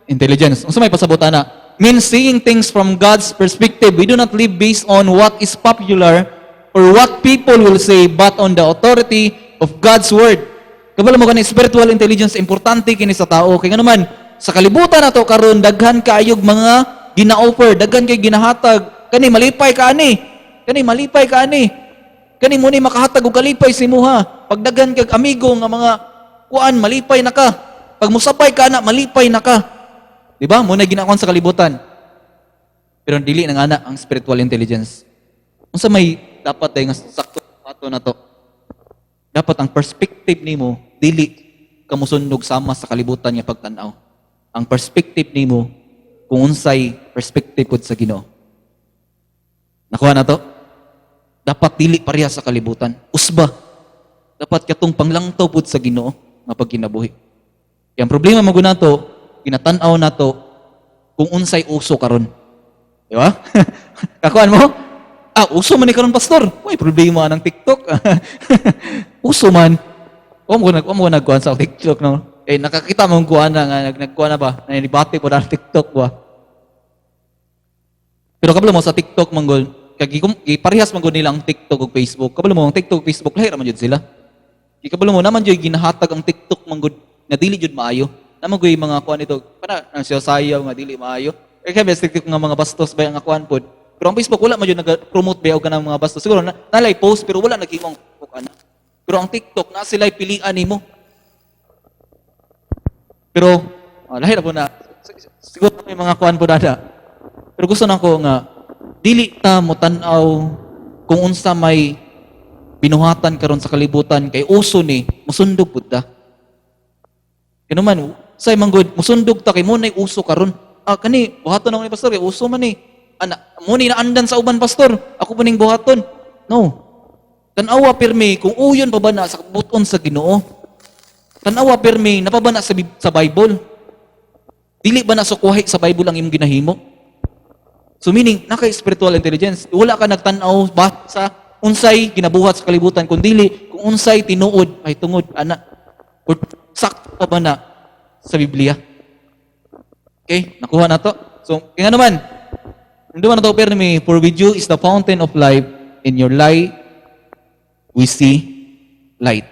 intelligence. Unsa may pasabot ana? Means seeing things from God's perspective. We do not live based on what is popular or what people will say, but on the authority of God's word. Kabalo mo kani spiritual intelligence, importante kini sa tao. Kay ngano man sa kalibutan nato karon daghan kaayog mga gina-offer, daghan kay ginahatag. Kani malipay ka ani. Kani malipay ka ani. Kani mo ni makahatag og kalipay sa imuha. Pag daghan kag amigo nga mga kuan, malipay na ka. Pag musabay ka na, malipay na ka. Di ba? Mao na ginakuan sa kalibutan. Pero dili na nga na ang spiritual intelligence. Unsa may dapat ay nga sakto ato na to? Dapat ang perspective nimo dili ka musundog sama sa kalibutan nga pagtan-aw. Ang perspective nimo kung unsay perspective pud sa Ginoo. Nakuha na to? Dapat dili pareha sa kalibutan. Usba. Dapat katong panglangtaw pud sa Ginoo nga pagkinabuhi. Kaya ang problema mo nato, ginatan-aw nato kung unsay uso karon. Di ba? Kakuan mo? Ah, uso man ni karon, pastor. May problema anang TikTok. Uso man. Wa mo nagkuan sa TikTok, no. Eh nakakita mo kuan na nga nagkuan na ba? Nanibati po na TikTok ba? Pero kabalo mo sa TikTok manggol, kag parehas manggol nila ang TikTok ug Facebook. Kabalo mo ang TikTok ug Facebook lahi ra man jud sila. Kay kabalo mo naman jud ginahatag ang TikTok manggod nga dili jud maayo. Naman gud mga kuan ito, para ang siya sayaw nga dili maayo. Eh kay best TikTok nga mga bastos ba ang kuan pod. Pero ang Facebook wala man jud nag-promote ba og kanang mga bastos. Siguro na, nalay post pero wala naghimo ang Facebook ana. Pero ang TikTok na sila pilian nimo. Pero lahi ra po na siguro may mga kuan po dada. Pero gusto nako nga dili ta mo tan-aw kung unsa may binuhatan karon sa kalibutan kay uso ni musundog pud ta. Kaya man, say manggod, musundog ta kay mo na'y uso karon. Ah, kani buhaton ako ni pastor kay uso man ni. Ana, mo ni naandan sa uban, pastor. Ako pa ning buhaton. No. Tan-awa pirmi kung uyon pa ba na sa buton sa Ginoo. Tan-awa pirmi na pa ba na sa Bible. Dili ba na sukwahi sa Bible ang imong ginahimo? So meaning, naka spiritual intelligence. Wala ka nagtan-aw ba sa unsay ginabuhat sa kalibutan, kun dili kung unsay tinuod ay tungod ana or sakto pa ba na sa Biblia. Okay, nakuha na to. So, kaya naman, hindi man na to permi, for with you is the fountain of life, in your light, we see light.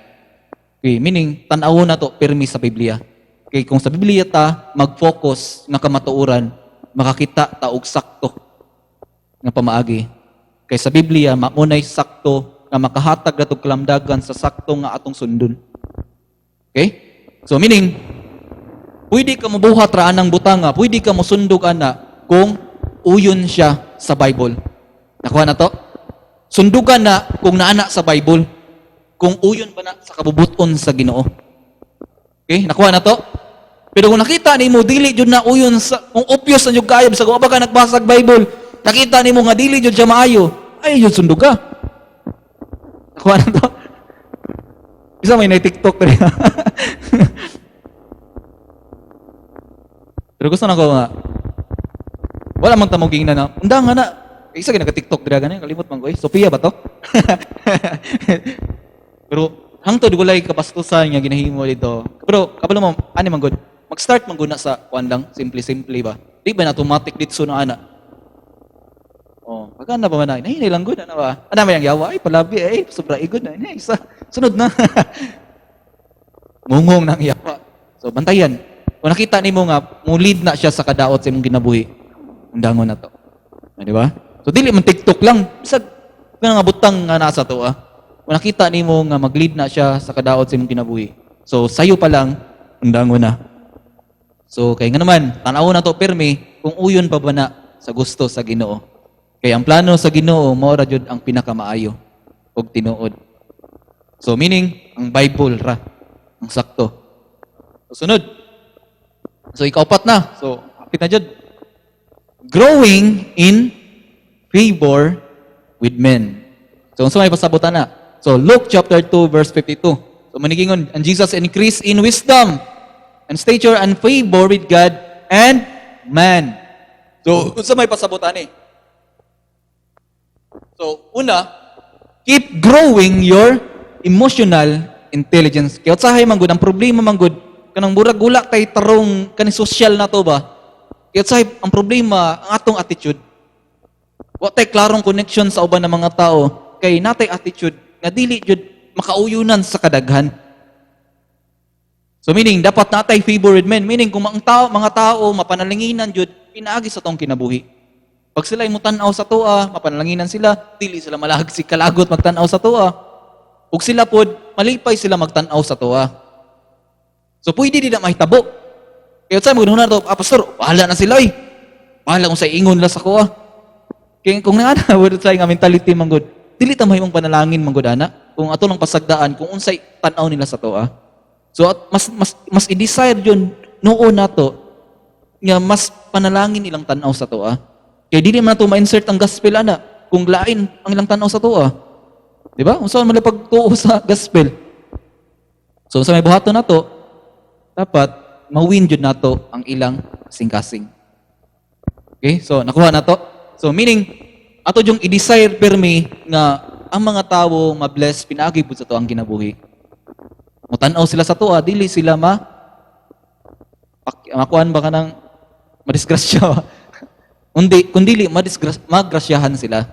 Okay, meaning, tan-awon na to permi sa Biblia. Okay, kung sa Biblia ta mag-focus nga kamatuoran, makakita ta og sakto nga pamaagi. Kay sa Biblia, maunay sakto nga makahatag natog kalamdagan sa sakto nga atong sundon. Okay? So meaning, pwede ka mabuhat ra anang butanga, pwede ka mosundog ana kung uyon siya sa Bible. Nakuha na to? Sundugan na kung naana sa Bible. Kung uyon ba na sa kabubuton sa Ginoo. Okay? Nakuha na to? Pero kung nakita nimo dili jud na uyon sa kung obvious na jud kaayo sa ba ka nagbasa og Bible, Nakita nimo nga dili jud siya maayo, ay jud sunduga. Nakuha na to. Isa may na TikTok rin. Pero gusto na ko nga, wala man tamong gingnan na, unda nga na, isa gyud naka-TikTok dira gani, kalimot man ko eh. Sophia ba to? Pero hangtod walay kabastusan nga ginahimo dito. Pero kabalo mo ani man gud, mag-start man gud na sa kuan lang, simple-simple ba. Di ba na automatic dito na ana? Oh, pagana pa man na, hinay lang gud ana ba? Ana may ang yawa ay palabi ay sobra igod na hinay isa. Sunod na. Ngungong nang yawa. So bantayan. Kung nakita nimo nga mulid na siya sa kadaot sa imong kinabuhi, undangon na to. Ah, di ba? So dili man TikTok lang, bisag nga butang nga nasa to ah. Kung nakita nimo nga mag-lead na siya sa kadaot sa imong kinabuhi. So sayo pa lang undangon na. So kay nga naman, tan-aw na to pirmi kung uyon pa ba na sa gusto sa Ginoo. Kay ang plano sa Ginoo mao ra jud ang pinakamaayo ug tinuod. So meaning ang Bible ra ang sakto. So, sunod. So ikaupat na. So hapit na jud. Growing in favor with men. So unsa may pasabutan na? So Luke chapter 2 verse 52. So manigingon, "And Jesus increased in wisdom and stature and favor with God and man." So unsa may pasabutan ni? So una, keep growing your emotional intelligence. Kaya usahay man gud ang problema man gud kanang murag wala tay tarong kani social na to ba. Kaya usahay ang problema ang atong attitude. Wa tay klarong connection sa uban ng mga tao kay natay attitude nga dili jud makauyunan sa kadaghan. So meaning dapat natay favor with men, meaning kung ang tao, mga tao mapanalanginan jud pinaagi sa tong kinabuhi. Pag sila mutan-aw sa atoa, mapanalanginan sila, dili sila malahag si kalagot magtan-aw sa atoa. Ug sila pod malipay sila magtan-aw sa atoa. So pwede di na mahitabo. Kaya sa mo to, "Ah, pastor, bahala na sila eh. Bahala kung sa ingon la sa kuha." Kaya kung nga na, wala sa nga mentality man gud, dili ta mahimong panalangin man gud ana kung ato lang pasagdaan kung unsay tan-aw nila sa atoa. So at mas i-desire yun noon nato nga mas panalangin ilang tan-aw sa atoa. Kay dili man nato ma-insert ang gospel ana kung lain ang ilang tan-aw sa atoa. Di ba? Unsa man pagtuo sa gospel? So sa may buhaton nato, dapat mawin jud nato ang ilang kasing-kasing. Okay? So nakuha nato. So meaning ato yung i-desire permi nga ang mga tawo ma-bless pinaagi pud sa atoang kinabuhi. Mutan-aw sila sa atoa, dili sila makuan ba kanang madisgrasya ba? Undi, kung dili magrasyahan sila.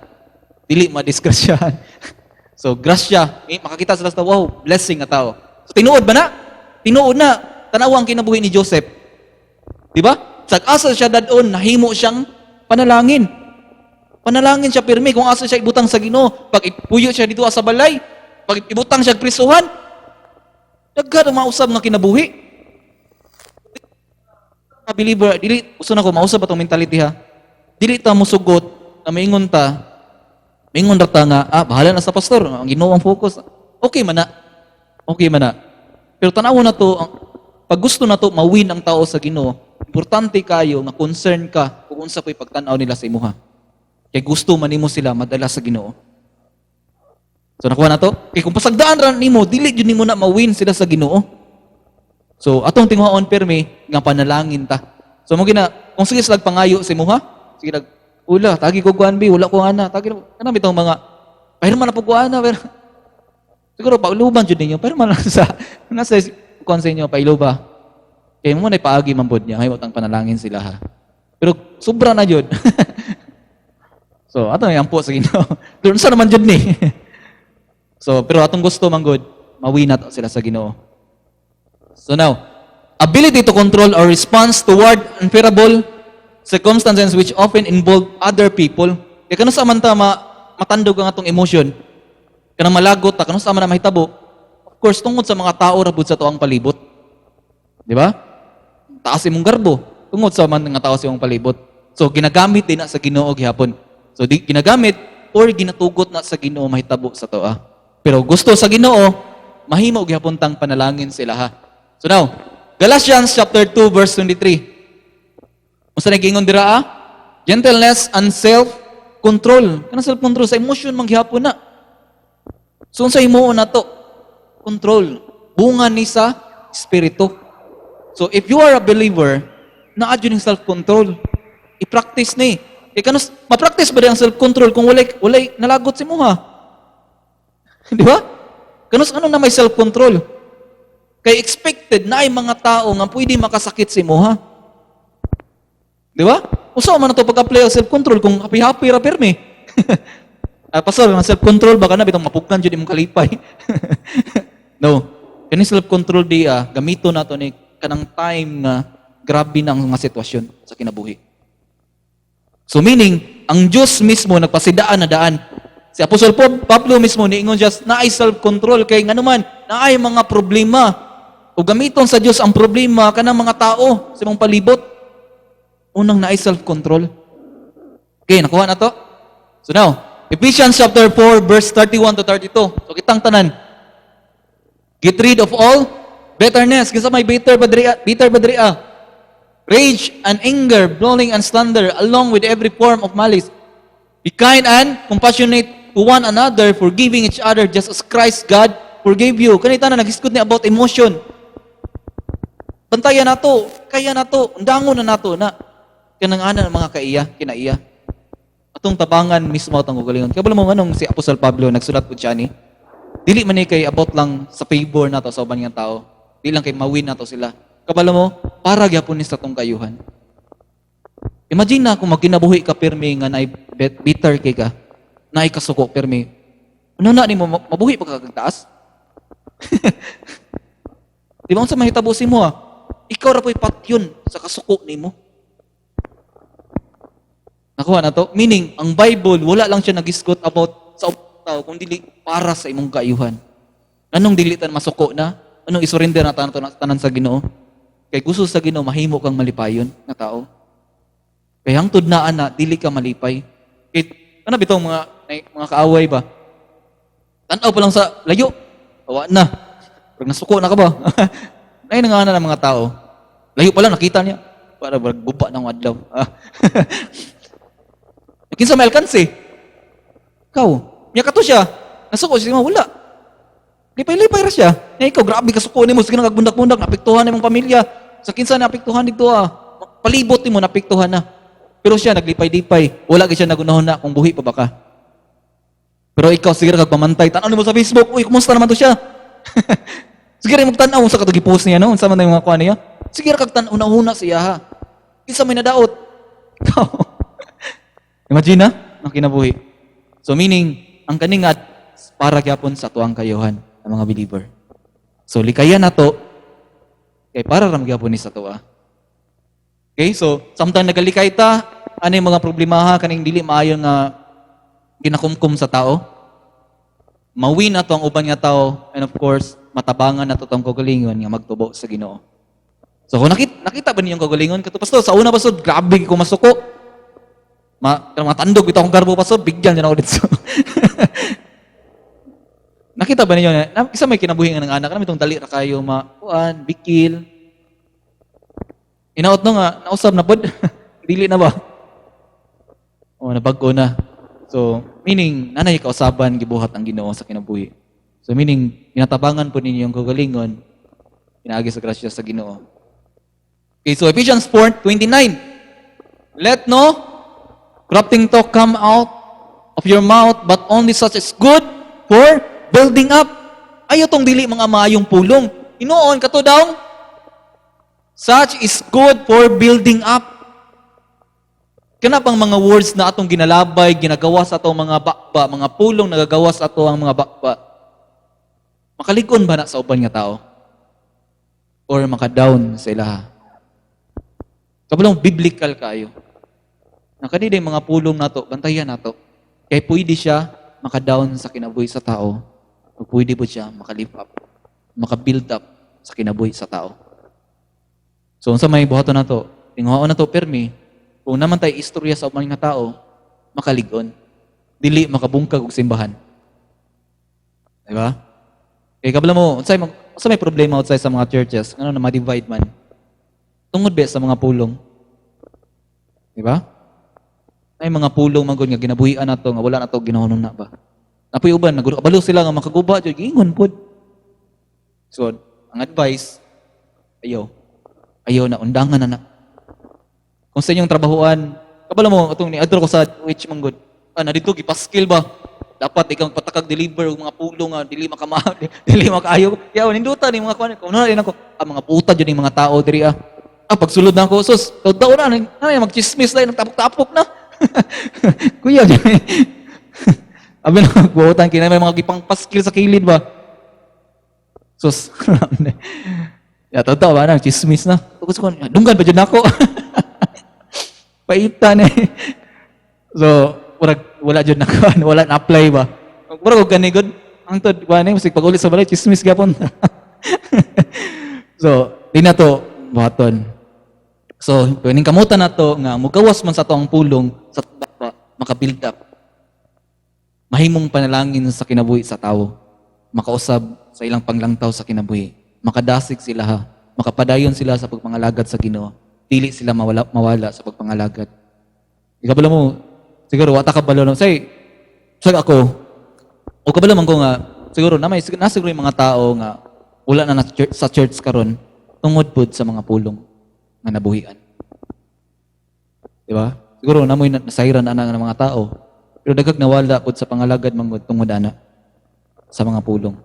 Dili madisgrasyahan. So grasya, eh, makakita sila sa, wow, blessing nga tao. So tinuod ba na? Tinuod na. Tanawa ang kinabuhi ni Joseph. Di ba? Sa asa siya dadon, nahimo siyang panalangin. Panalangin siya pirmi kung asa siya ibutang sa Ginoo. Pag ipuyo siya dito sa balay, pag ibutang siya prisuhan, daghan ang mausab nga kinabuhi. Mga believer, dili gusto na ko mausab atong mentality ha. Dili ta musugot na maingon ta, maingon ra ta nga, "Ah, bahala na sa pastor, ang Ginoo ang focus." Okay man na. Okay man na. Pero tan-awon na to, pag gusto na to mawin ang tao sa Ginoo, importante kayo nga concern ka kung unsa po'y pagtan-aw nila sa imuha. Kay gusto man nimo sila madala sa Ginoo. So nakuha na to? Kay kung pasagdaan ra nimo, dili jud nimo na mawin sila sa Ginoo. So atong tinguhaon permi nga panalangin ta. So mo gina kung sige sila pangayo sa imuha, sige nag ula, tagi ko kuan bi, wala ko ana, tagi kana bitong mga pahirma na po ko ana, pero siguro pauluban jud ninyo, pero man lang sa nasa kuan sa inyo pailuba. Kay mo na paagi man pod niya, hayot ang panalangin sila ha. Pero sobra na jud. So ato yang po sa Ginoo. Doon sa naman jud ni. So pero atong gusto man gud, mawin nato sila sa Ginoo. So now, ability to control our response toward unfavorable circumstances which often involve other people. Kaya kano sa man ta matandog ang atong emotion, kanang malagot ta, kano sa man na mahitabo, of course, tungod sa mga tao ra pud sa atoang palibot. Di ba? Taas imong garbo, tungod sa man nga tao sa imong palibot. So ginagamit din na sa Ginoo gihapon. So di ginagamit or ginatugot na sa Ginoo mahitabo sa toa. Pero gusto sa Ginoo, mahimo gihapon tang panalangin sila ha. So now, Galatians chapter 2 verse 23. Unsa nag-ingon dira ah? Gentleness and self-control. Kanang self-control sa emotion man gihapon na. So unsa himuon nato? Control. Bunga ni sa espiritu. So if you are a believer, naa jud yung self-control. I-practice ni. Kay kanus ma-practice ba di ang self-control kung walay nalagot sa imuha? Di ba? Kanus ano na may self-control? Kay expected na ay mga tao nga pwede makasakit sa imuha. Di ba? Usa man na to pag-apply ang self-control kung happy-happy ra pirmi. Ah, pastor, ang self-control baka na bitong mapugnan jud imong kalipay. No. Kani self-control di gamito nato ni kanang time nga grabe na ang mga sitwasyon sa kinabuhi. So meaning, ang Diyos mismo nagpasidaan na daan. Si Apostol Pablo mismo niingon siya naay self-control kay nganuman naay mga problema. O gamiton sa Diyos ang problema kanang mga tao sa imong palibot. Unang naay self-control. Okay, nakuha na to? So now, Ephesians chapter 4 verse 31 to 32. So kitang tanan. Get rid of all bitterness. Kinsa may bitter ba diri? Bitter ba diri? Rage and anger, brawling and slander, along with every form of malice. Be kind and compassionate to one another, forgiving each other just as Christ God forgave you. Kanita na naghisgot ni about emotion. Bantayan nato, kaya nato, undangon na nato na kanang ana ng mga kaiya, kinaiya. Atong tabangan mismo atong kaugalingon. Kaya mo nganong si Apostol Pablo nagsulat po siya ni, dili man ni kay about lang sa favor nato sa uban nga tao. Di lang kay mawin nato sila. Kabalo mo, para gyapon ni sa atong kaayuhan. Imagine na kung magkinabuhi ka pirmi nga naay bitter kay ka, naay kasuko pirmi. Ano na nimo mabuhi pa ka kag taas? Di ba unsa mahitabo sa imo ah? Ikaw ra po'y patyon sa kasuko nimo. Nakuha na to? Meaning, ang Bible, wala lang siya nagisgot about sa tao, kung dili para sa imong kaayuhan. Anong dili tan masuko na? Anong isurrender na tanan tanan sa Ginoo? Kay gusto sa Ginoo mahimo kang malipayon nga tao. Kay hangtod na ana dili ka malipay. Kay ano bitong mga kaaway ba? Tan-aw pa lang sa layo. Awa na. Pag nasuko na ka ba? Ay nangana ng mga tao. Layo pa lang nakita niya. Para guba ng adlaw. Kinsa may alkanse? Ikaw. Nya kato siya. Nasuko siya, wala. Lipay-lipay ra siya. Nya ikaw, grabe kasuko nimo, sige na kagbundak-bundak, naapektuhan imong pamilya. Sa kinsa naapektuhan dito ah. Palibot nimo naapektuhan na. Pero siya naglipay-lipay. Wala gyud siya nagunahon na kung buhi pa ba ka. Pero ikaw sige ra kag pamantay. Tan-aw nimo sa Facebook, "Uy, kumusta naman to siya?" Sige ra tan-aw sa katong gi-post niya no, unsa man na yung mga kuan niya. Sige ra kag tan-aw na siya ha. Kinsa may nadaot? Ikaw. Imagine na, ang kinabuhi. So meaning, ang kaningat para gyapon sa tuang kayuhan ng mga believer. So likayan nato kay para ra gyapon ni sa tuwa. Okay, so samtang nagalikay ta, ano yung mga problema ha, kaning dili maayo nga ginakumkum sa tao? Mawin nato ang uban nga tao and of course, matabangan nato tong kaugalingon nga magtubo sa Ginoo. So kung nakita ba ninyong kaugalingon kato, "Pastor, sa una, pastor, grabe ko masuko. Ma matandog bitaw akong garbo, pastor, bigyan niya ako dito." Nakita ba ninyo na isa may kinabuhi nga ng anak kami itong dali ra kayo ma kuan, bikil. Inaot no nga nausab na pod. Dili na ba? O nabag-o na. So, meaning nanay kausaban gibuhat ang Ginoo sa kinabuhi. So meaning ginatabangan po ninyo yung kaugalingon pinaagi sa grasya sa Ginoo. Okay, so Ephesians 4:29. Let no corrupting talk come out of your mouth, but only such as good for building up. Ayo tong dili mga maayong pulong. Hinuon kato daw. Such is good for building up. Kana pang mga words na atong ginalabay, ginagawa sa atong mga bakba, mga pulong nagagawa sa ato ang mga bakba. Makaligon ba na sa uban nga tao? Or makadown sa ilaha? Kabulong biblical kayo. Nakadida yung mga pulong nato, bantayan nato. Kay pwede siya makadown sa kinabuhi sa tao, o pwede po siya makalift up, makabuild up sa kinabuhi sa tao. So, unsa may buhaton nato? Tinguhaon nato permi, kung naman tayo istorya sa uban nga tao, makaligon. Dili makabungkag og simbahan. Di ba? Kay kabalo mo, unsay may problema outside sa mga churches, ngano na ma-divide man? Tungod ba sa mga pulong? Di ba? Ay mga pulong man gud nga ginabuhian nato nga wala nato ginahunong na ba. Napuy uban nagubalo sila nga makaguba jud, giingon pod. So, ang advice, ayaw. Ayaw na undangan na na. Kung sa inyong trabahuan, kabalo mo atong ni-adto ko sa which man gud. Ah, na dito gipaskil ba? Dapat ikaw patakag deliver og mga pulong nga dili makama dili makaayo. Yaw ninduta ni mga kuan. Kung din ako, ah, mga puta jud ning mga tao diri ah. Ah, pagsulod na ako, sus, taw na, na magchismis na, nagtapok-tapok na. Kuya, abi na buotan kina may mga gipangpaskil sa kilid ba. Sus, ya totoo ba na chismis na. Gusto ko, dunggan pa jud nako. Paita ni. So, murag wala jud nako, wala na apply ba. Murag og gani gud hangtod kuan ni musig pag-uli sa balay, chismis gapon. So, di na to buhaton. So, kining kamutan na to nga mugawas man sa ato ang pulong sa ba, maka-build up. Mahimong panalangin sa kinabuhi sa tawo. Makausab sa ilang panglangtaw sa kinabuhi. Makadasig sila ha. Makapadayon sila sa pagpangalagad sa Ginoo. Dili sila mawala, mawala sa pagpangalagad. Ikaw bala mo, siguro wata ka balo no. Say, sag ako, o kabalo man ko nga, siguro na may na siguro yung mga tao nga wala na, na church, sa church karon tungod pud sa mga pulong nga nabuhian. Di ba? Siguro namoy nasayran ana nga mga tao. Pero daghag nawala pud sa pangalagad manggod tungod ana sa mga pulong.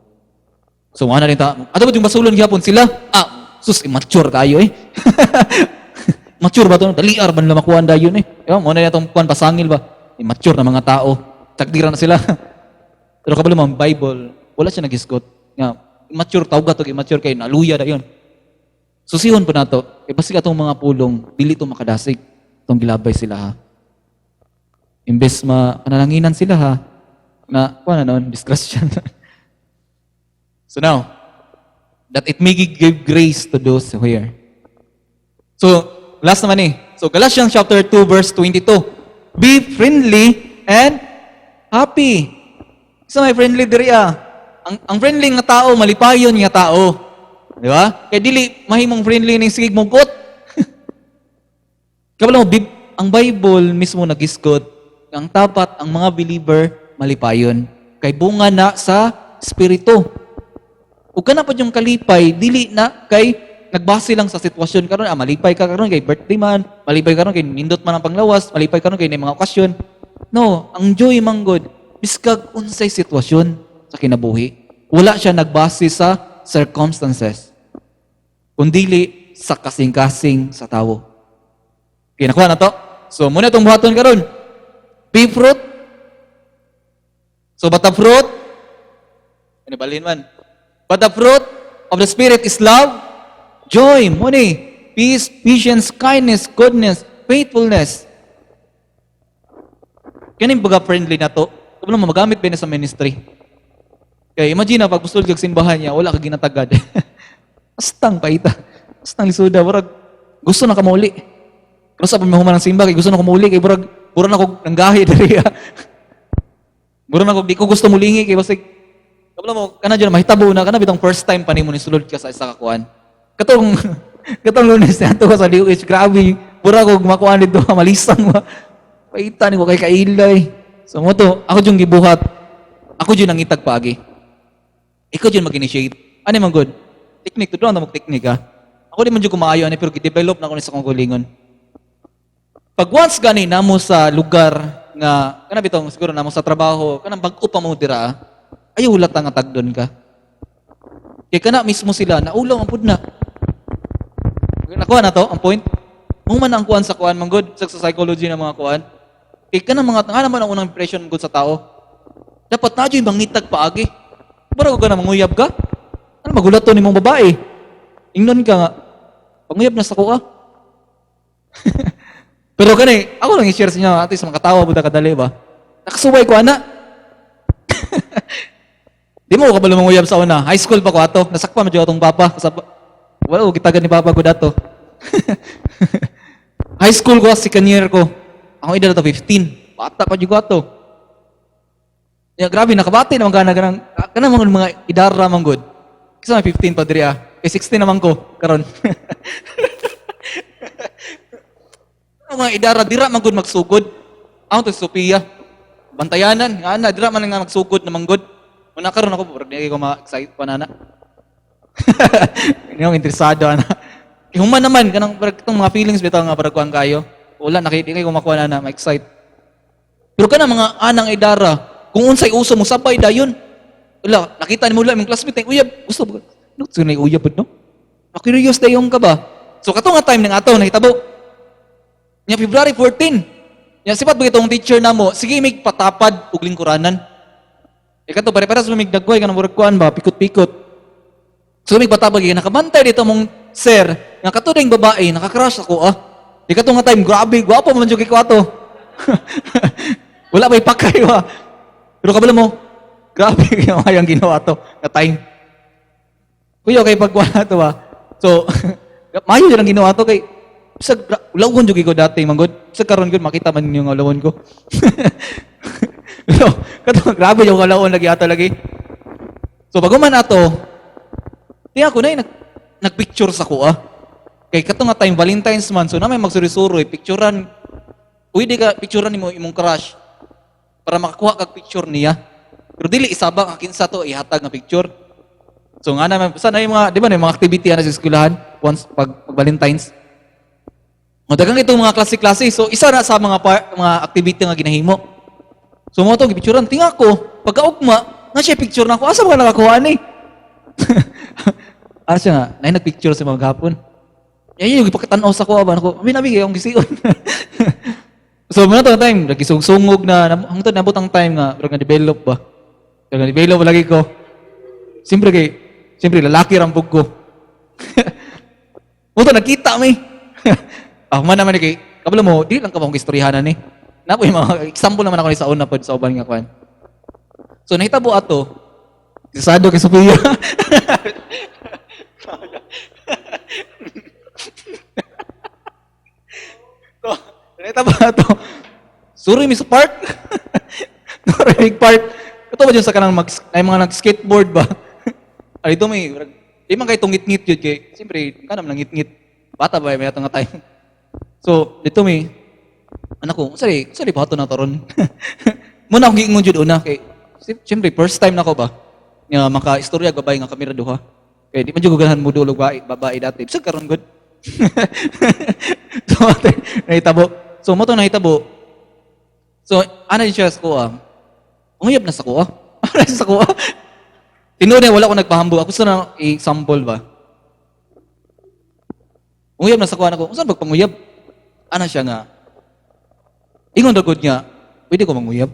So ana rin ta, ato ba yung basulon gyapon sila? Ah, sus, immature kayo eh. Mature ba to? Daliar man lang makuha dayon eh. Di ba? Mo na itong kuan pasangil ba? Immature na mga tao. Tagdira na sila. Pero kabalo man Bible, wala siya nagisgot nga immature tawga to, immature kay naluya dayon. Susihon po nato, kay basig atong mga pulong dili to makadasig itong gilabay sila ha. Imbes ma panalanginan sila ha, na kuan na noon, disgrasya. So now, that it may give grace to those who hear. So, last naman eh. So, Galatians chapter 2 verse 22. Be friendly and happy. So, may friendly diri ah. Ang friendly nga tao, malipayon nga tao. Di ba? Kaya dili mahimong friendly ning sige mugot. Kabalo mo, ang Bible mismo nagisgot, ang tapat ang mga believer malipayon. Kay bunga na sa espiritu. Ug kana pa yung kalipay, dili na kay nagbase lang sa sitwasyon karon, ah, malipay ka karon kay birthday man, malipay karon kay nindot man ang panglawas, malipay karon kay nay mga okasyon. No, ang joy man gud biskag unsay sitwasyon sa kinabuhi. Wala siya nagbase sa circumstances, kundili sa kasing-kasing sa tawo. Okay, nakuha na to? So, muna itong buhaton karon. Be fruit. So, but the fruit, ano balhin man? But the fruit of the Spirit is love, joy, money, peace, patience, kindness, goodness, faithfulness. Kaning baga friendly na to, kung mo magamit ba na sa ministry? Kaya imagine na pag gusto kag simbahan niya, wala ka ginatagad. Astang paita. Astang lisuda, murag gusto na ka mauli. Pero sa pamahuman ng simba, kay gusto na ko mauli, kay murag, murag na ko nanggahi diri. Murag na ko, di ko gusto mulingi, kay basig, kabalo mo, kana dyan, mahitabo na, kana bitong first time pa nimo ni sulod ka sa isa ka kuan. Katong Lunes na ka sa DOH, grabe, murag ko makuan dito, malisang ba. Paita ni ko kay kailay. So mo to, ako yung gibuhat, ako jud nangitag paagi. Ikaw jud mag-initiate. Ano man good? Technique, to na mag-technique ha. Ako di man jud kumaayo ani pero gi-develop na ko ni sa akong kaugalingon. Pag once gani namo sa lugar nga kana bitong siguro namo sa trabaho, kanang bag-o pa mo dira, ayaw hulata nga tagdon ka. Kay kana mismo sila naulaw ang pud na. Nakuha na to ang point. Mo man ang kuan sa kuan man good sa psychology ng mga kuan. Kay kana mga nga naman ang unang impression gud sa tao. Dapat na jud mangitag paagi. Bara ka na manguyab ka. Ano magulat to nimong babae? Ingnon ka nga, panguyab na sa kuha. Pero kani, ako lang i-share sa inyo, ate sa mga katawa buda kadali ba? Nakasuway ko ana. Di mo ko kabalo manguyab sa una. High school pa ko ato. Nasakpa man jud atong papa. Sa, wala ko gitagan ni papa ko dato. High school ko, second year ko. Ako edad ato 15. Bata pa jud ko ato. Ya, grabe nakabati naman kana kanang kanang mga idara man gud. Kasi may 15 pa diri ah. Kay 16 naman ko karon. Ang mga idara dira man gud magsugod. Ako to si Sophia. Bantayanan, nga ana, dira man nga magsugod na manggod. Una karon ako, murag di ko ma-excite pa nana. Hindi ako interesado ana. Human naman kanang parang itong mga feelings bitaw nga parang kuan kayo. Wala na di kayo makuha na ma-excite. Pero kana mga anang idara, kung unsay uso mo sabay dayon. Wala, nakita nimo lang imong classmate, ay, uyab, gusto ba? No, sunay uyab pud, no? Ma-curious dayon ka ba? So kato nga time ng ato nahitabo. Nya February 14. Nya sipat ba itong teacher namo, sige mig patapad og lingkuranan. E kato pare-pares mig dagway kanang murag kuan ba, pikot-pikot. So mig patapad gyud nakabantay dito mong sir, nga kato ding babae naka-crush ako ah. Di kato nga time grabe, gwapo man jud kay ko ato. Wala may pakay ba. Pero kabalo mo, grabe yung ayang ginawa to nga time. Kuya kay pagkuha to ba. So, maayo jud ang ginawa to kay sa ulawon jud ko dati manggod. Sa karon gud makita man ninyo nga ulawon ko. Pero kato grabe yung ulawon lagi ato lagi. So bago man ato, di ako na nagpicture sa ko ah. Kay kato nga time Valentine's man, so na may magsuri-suroy, picturean. Pwede ka picturean nimo imong crush para makakuha kag picture niya. Pero dili isaba nga kinsa to ihatag nga picture. So nga naman, sana yung mga, di ba, yung mga activity ana sa eskwelahan once pag Valentine's. O daghang itong mga klase-klase. So isa na sa mga activity nga ginahimo. So mo to gipicturean tinga ko, pagkaugma, nga siya picture na ako. Asa ba ka nakakuha ni? Ah siya nga, nay nagpicture sa mga gapon. Yan yung ipakitanaw sa ko ba ako, abi nabi kay akong gision. So mo na to time, nagisungsungog na hangtod nabot ang time nga murag na-develop ba. Murag na-develop lagi ko. Siyempre kay siyempre lalaki ra pug ko. Mo to nagkita mi. Ako man naman ni kay kabalo mo, di lang ka ba akong istoryahanan ni. Napo yung mga example naman ako ni sa una pod sa uban nga kwan. So nahitabo ato, Sado kay Sophia. So, nahitabo ato. Suri mi sa park. Suri mi park. Ito ba dyan sa kanang mag, ay mga nag-skateboard ba? Ay, ito may, di man kay tungit-ngit yun kay, siyempre, ka naman nangit-ngit. Bata ba, may nga time. So, dito may, anak ko, sorry, bato na taron. Muna akong giingon jud una kay, siyempre, first time na ko ba, nga maka-istorya babae nga kamera duha. Kay di man jud ko ganahan mo dulog babae, babae dati. Bisag karon gud. So, ate, nahitabo. So, mo to nahitabo. So, ana siya sa kuha. Unguyab na sa kuha. Ana siya sa kuha. Tinuod na wala ko nagpahambog. Ako sa i-sample ba. Unguyab na sa kuha nako. Unsa pagpanguyab? Ana siya nga. Ingon daw gud nga, pwede ko manguyab.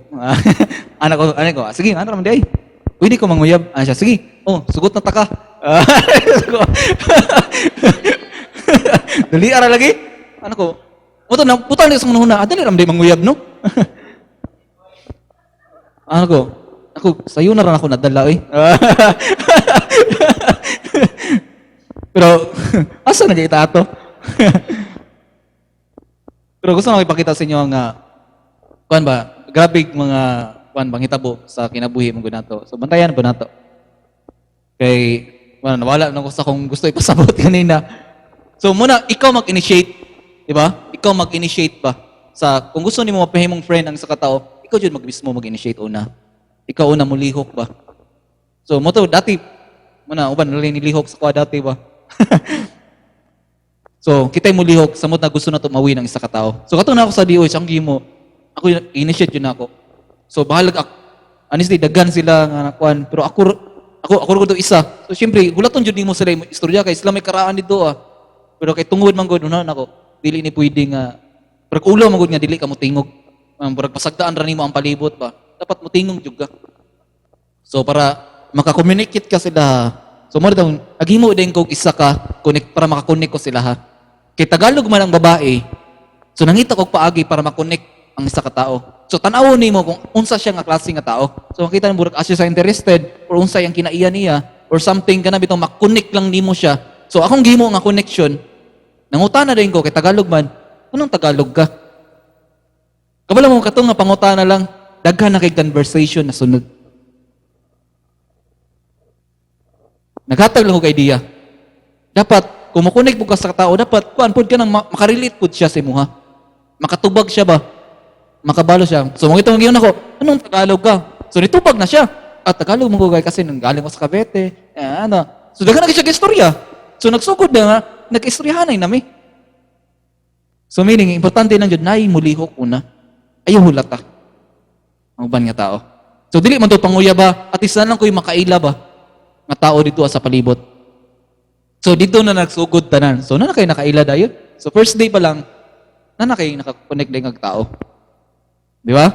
Ana ko, sige, ano naman di ay. Pwede ko manguyab. Ana siya, sige. Oh, sugot na taka. Dali ara lagi. Ano ko? Muto na putang ni sa una, dali ra man di manguyab no. Ano ko? Ako, sayo na rin ako nadala eh. Pero, asa na kita ato? Pero gusto na ipakita sa inyo nga, kuan ba, grabe mga, kuan bang hitabo sa kinabuhi mong nato. So, bantayan po nato. Kay, wala, nawala na ko sa kung gusto ipasabot kanina. So, muna, ikaw mag-initiate, di ba? Ikaw mag-initiate ba? Sa, kung gusto nimo mapahimong friend ang isa ka tao, ikaw jud mag mismo mag-initiate una. Ikaw una mulihok ba? So, mo to, dati, muna, uban, nilihok sa kuha dati ba? So, kita'y mulihok, samot na gusto na tumawin ang isa ka tao. So, kato na ako sa DOH, ang gimo, ako yung initiate yun ako. So, bahalag ako. Honestly, daghan sila nga nakuan, pero ako ako isa. So, siyempre, hulaton jud nimo sila istorya kay sila may karaan dito ah. Pero kay tungod man gud una nako, dili ni pwede nga murag ulo man gud nga dili ka motingog. Murag pasagdaan ra nimo ang palibot ba. Dapat motingog jud ka. So para maka-communicate ka sila. So mo daw aghimo din kog isa ka connect para maka-connect ko sila ha. Kay Tagalog man ang babae. So nangita kog paagi para ma-connect ang isa ka tao. So tan-awon nimo kung unsa siya nga klase nga tao. So makita nimo murag asa siya interested or unsa yang kinaiya niya or something kana bitong ma-connect lang nimo siya. So akong gihimo nga connection, nangutana din ko kay Tagalog man, anong Tagalog ka? Kabalo mo katong nga pangutana lang, daghan na kay conversation na sunod. Naghatag lang og idea. Dapat kung mo-connect pud ka sa tao, dapat kuan pud ka nang makarelate pud siya sa imuha. Makatubag siya ba? Makabalo siya. So, mga itong giyon ako, "Anong Tagalog ka?" So, nitubag na siya. "At Tagalog mo ko kasi nang galing ko sa Cavite." Eh, ano. So, daghan na siya istorya. So, nagsugod na nga, nag-istoryahanay nami. So, meaning, importante lang jud, naay mulihok una. Ayaw hulata ang uban nga tao. So, dili man to panguya ba, at isa lang ko'y makaila ba, nga tao dito sa palibot. So, dito na nagsugod tanan. So, na kay nakaila dayon. So, first day pa lang, na kay naka-connect din ng tao. Di ba?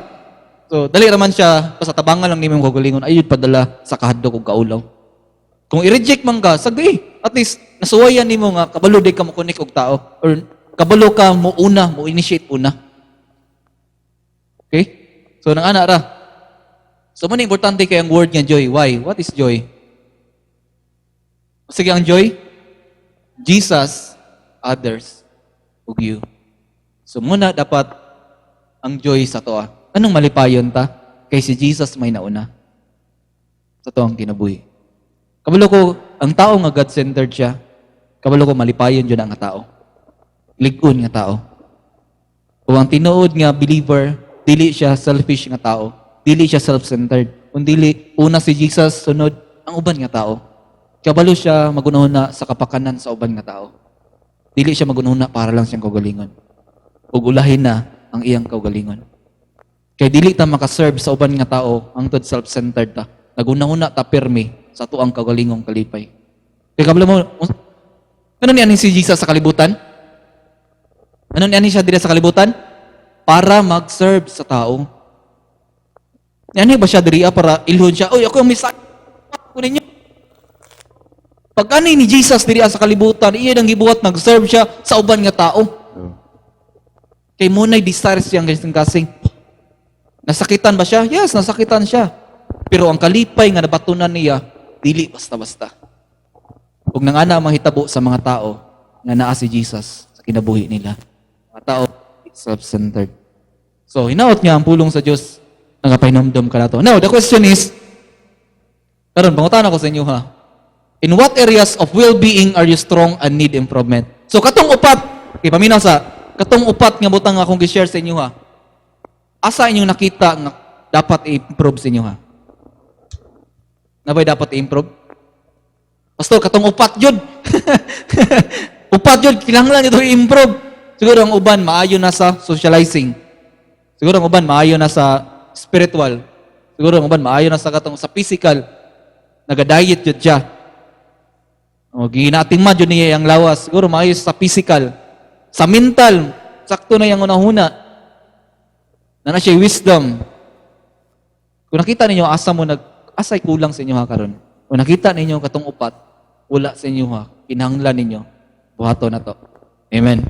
So, dali raman siya, basta tabangan lang nimo yung kagalingon, ayud padala sa kahadlok ug kaulaw. Kung i-reject man ka, sagdi, at least, nasuwayan nimo nga, kabalo di ka mo connect og tao, or kabalo ka mo una, mo initiate una. Okay? So, nang ana ra. So, mao importante kay ang word nga joy. Why? What is joy? Sige, ang joy? Jesus, others, ug you. So, muna dapat ang joy sa toa. Anong malipayon ta? Kay si Jesus may nauna sa to ang kinabuhi. Kabalo ko, ang tao nga God-centered siya, kabalo ko malipayon jud ang tao. Lig-on nga tao. O ang tinuod nga believer, dili siya selfish nga tao. Dili siya self-centered. Kung dili, una si Jesus, sunod ang uban nga tao. Kabalo siya magunahuna sa kapakanan sa uban nga tao. Dili siya magunahuna para lang siyang kaugalingon. Ug ulahin na ang iyang kaugalingon. Kay dili ta makaserve sa uban nga tao hangtod self-centered ta. Nagunahuna ta pirmi sa atuang kaugalingong kalipay. Kay kabalo mo, ano niya si Jesus sa kalibutan? Ano niya siya diri sa kalibutan? Para mag-serve sa tao. Ano ba siya diri para ilhon siya? "Uy, ako ang Messiah. Ako ninyo." Pag ani ni Jesus diri sa kalibutan, iya nang gibuhat, nag-serve siya sa uban nga tao. Kay mo na'y desire siyang kasing. Nasakitan ba siya? Yes, nasakitan siya. Pero ang kalipay nga nabatunan niya, dili basta-basta. Ug nangana ang mahitabo sa mga tao nga naa si Jesus sa kinabuhi nila. Mga tao, self-centered. So, hinaot nga ang pulong sa Dios nagapahinumdom ka nato. Now, the question is, karon pangutana ko sa inyo ha. In what areas of well-being are you strong and need improvement? So, katong upat, okay, paminaw sa, katong upat nga butang akong gi-share sa inyo ha. Asa inyong nakita nga dapat i-improve sa inyo ha? Nabay dapat i-improve? Pastor, katong upat yun. Upat yun, kinahanglan ito i-improve. Siguro ang uban, maayo na sa socializing. Siguro ang uban, maayo na sa spiritual. Siguro ang uban, maayo na sa katong sa physical. Naga-diet yun siya. O, ginatingma jud niya ang lawas. Siguro maayo sa physical. Sa mental, sakto na yung unahuna. Na na siya wisdom. Kung nakita ninyo, asa mo nag, asay kulang sa inyo ha karon. Kung nakita ninyo katong upat, wala sa inyo ha, kinahanglan ninyo, buhato na to. Amen.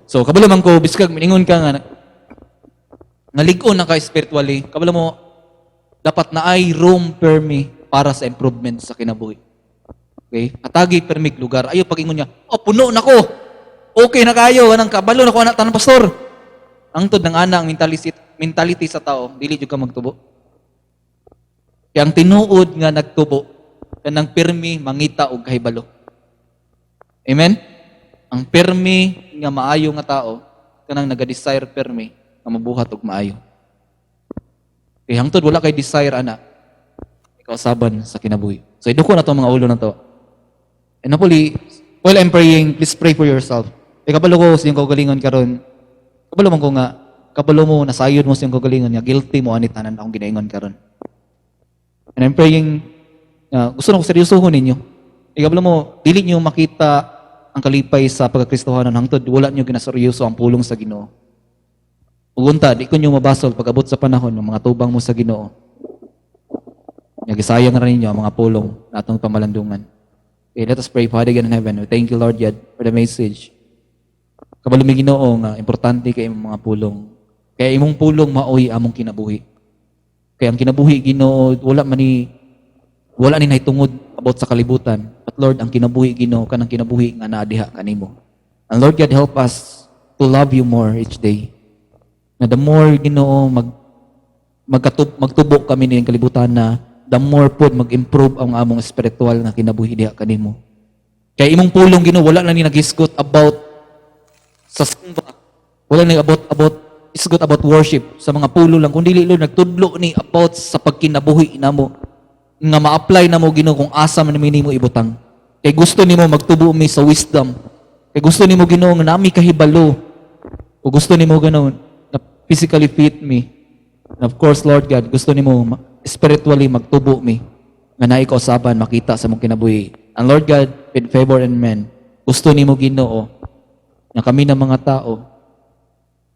So, kabalo man ko, biskag miningon ka nga, nga lig-on na ka spiritually, kabalo mo, dapat na ay room permi para sa improvement sa kinabuhi. Okay? Atagi permig lugar. Ayo pag-ingon niya, "Oh, puno na ko. Okay na kayo, anang kabalo na ko anak tanan, pastor." Ang tod ng ana ang mentality sa tao, dili jud ka magtubo. Kaya ang tinuod nga nagtubo, kanang pirmi mangita og kahibalo. Amen? Ang pirmi nga maayo nga tao, kanang naga-desire pirmi nga mabuhat og maayo. Kay hangtod wala kay desire ana, ikaw saban sa kinabuhi. So iduko na to mga ulo na to. And hopefully, while I'm praying, please pray for yourself. Kay kabalo ko sa iyong kaugalingon karon. Kabalo man ko nga, kabalo mo, nasayod mo sa iyong kaugalingon nga, guilty mo ani tanan akong ginaingon karon. And I'm praying, gusto na ko seryosohon ninyo. Kabalo mo, dili niyo makita ang kalipay sa pagkakristohanon hangtod wala niyo ginaseryoso ang pulong sa Ginoo. Ug unta, di ko niyo mabasol pag-abot sa panahon ng mga tubang mo sa Ginoo. Nga gisayang ra ninyo ang mga pulong na atong pamalandungan. Okay, let us pray. Father God in heaven, we thank you, Lord God, for the message. Kabalo mi, Ginoo, nga importante kay imong mga pulong. Kaya imong pulong maoy among kinabuhi. Kaya ang kinabuhi, Ginoo, wala ni nahitungod about sa kalibutan. But Lord, ang kinabuhi, Ginoo, kanang kinabuhi nga naa diha kanimo. And Lord God, help us to love you more each day. Na the more, Ginoo, magtubo kami ning kalibutan na the more pod mag-improve ang among spiritual nga kinabuhi diha kanimo. Kaya imong pulong, Ginoo, wala na ni naghisgot about sa simba. Wala ni about hisgot about worship sa mga pulong lang, kundi, Lord, nagtudlo ni about sa pagkinabuhi namo nga ma-apply namo, Ginoo, kung asa man mi nimo ibutang. Kay gusto nimo magtubo mi sa wisdom. Kay gusto nimo, Ginoo, nga nami kahibalo. O gusto nimo, Ginoo, na physically fit mi. And of course, Lord God, gusto nimo spiritually magtubo mi nga naay kausaban makita sa mong kinabuhi. And Lord God, with favor and men, gusto nimo, Ginoo, nga kami ng mga tao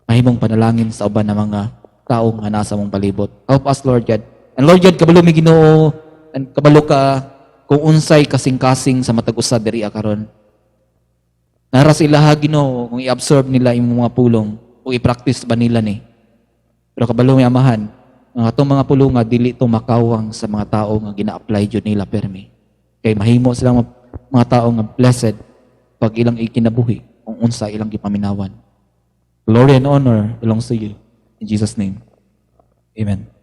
mahimong panalangin sa uban ng mga tao nga nasa mong palibot. Help us, Lord God. And Lord God, kabalo mi, Ginoo, and kabalo ka kung unsay kasing-kasing sa matag usa diri karon. Nara sa ilaha, Ginoo, kung i-absorb nila imong mga pulong o i-practice ba nila ni. Pero kabalo mi, Amahan, ang atong mga pulong nga dili to makawang sa mga tao nga gina-apply jud nila permi. Kay mahimo silang mga tao nga blessed pag ilang ikinabuhi kung unsa ilang gipaminawan. Glory and honor belongs to you. In Jesus' name. Amen.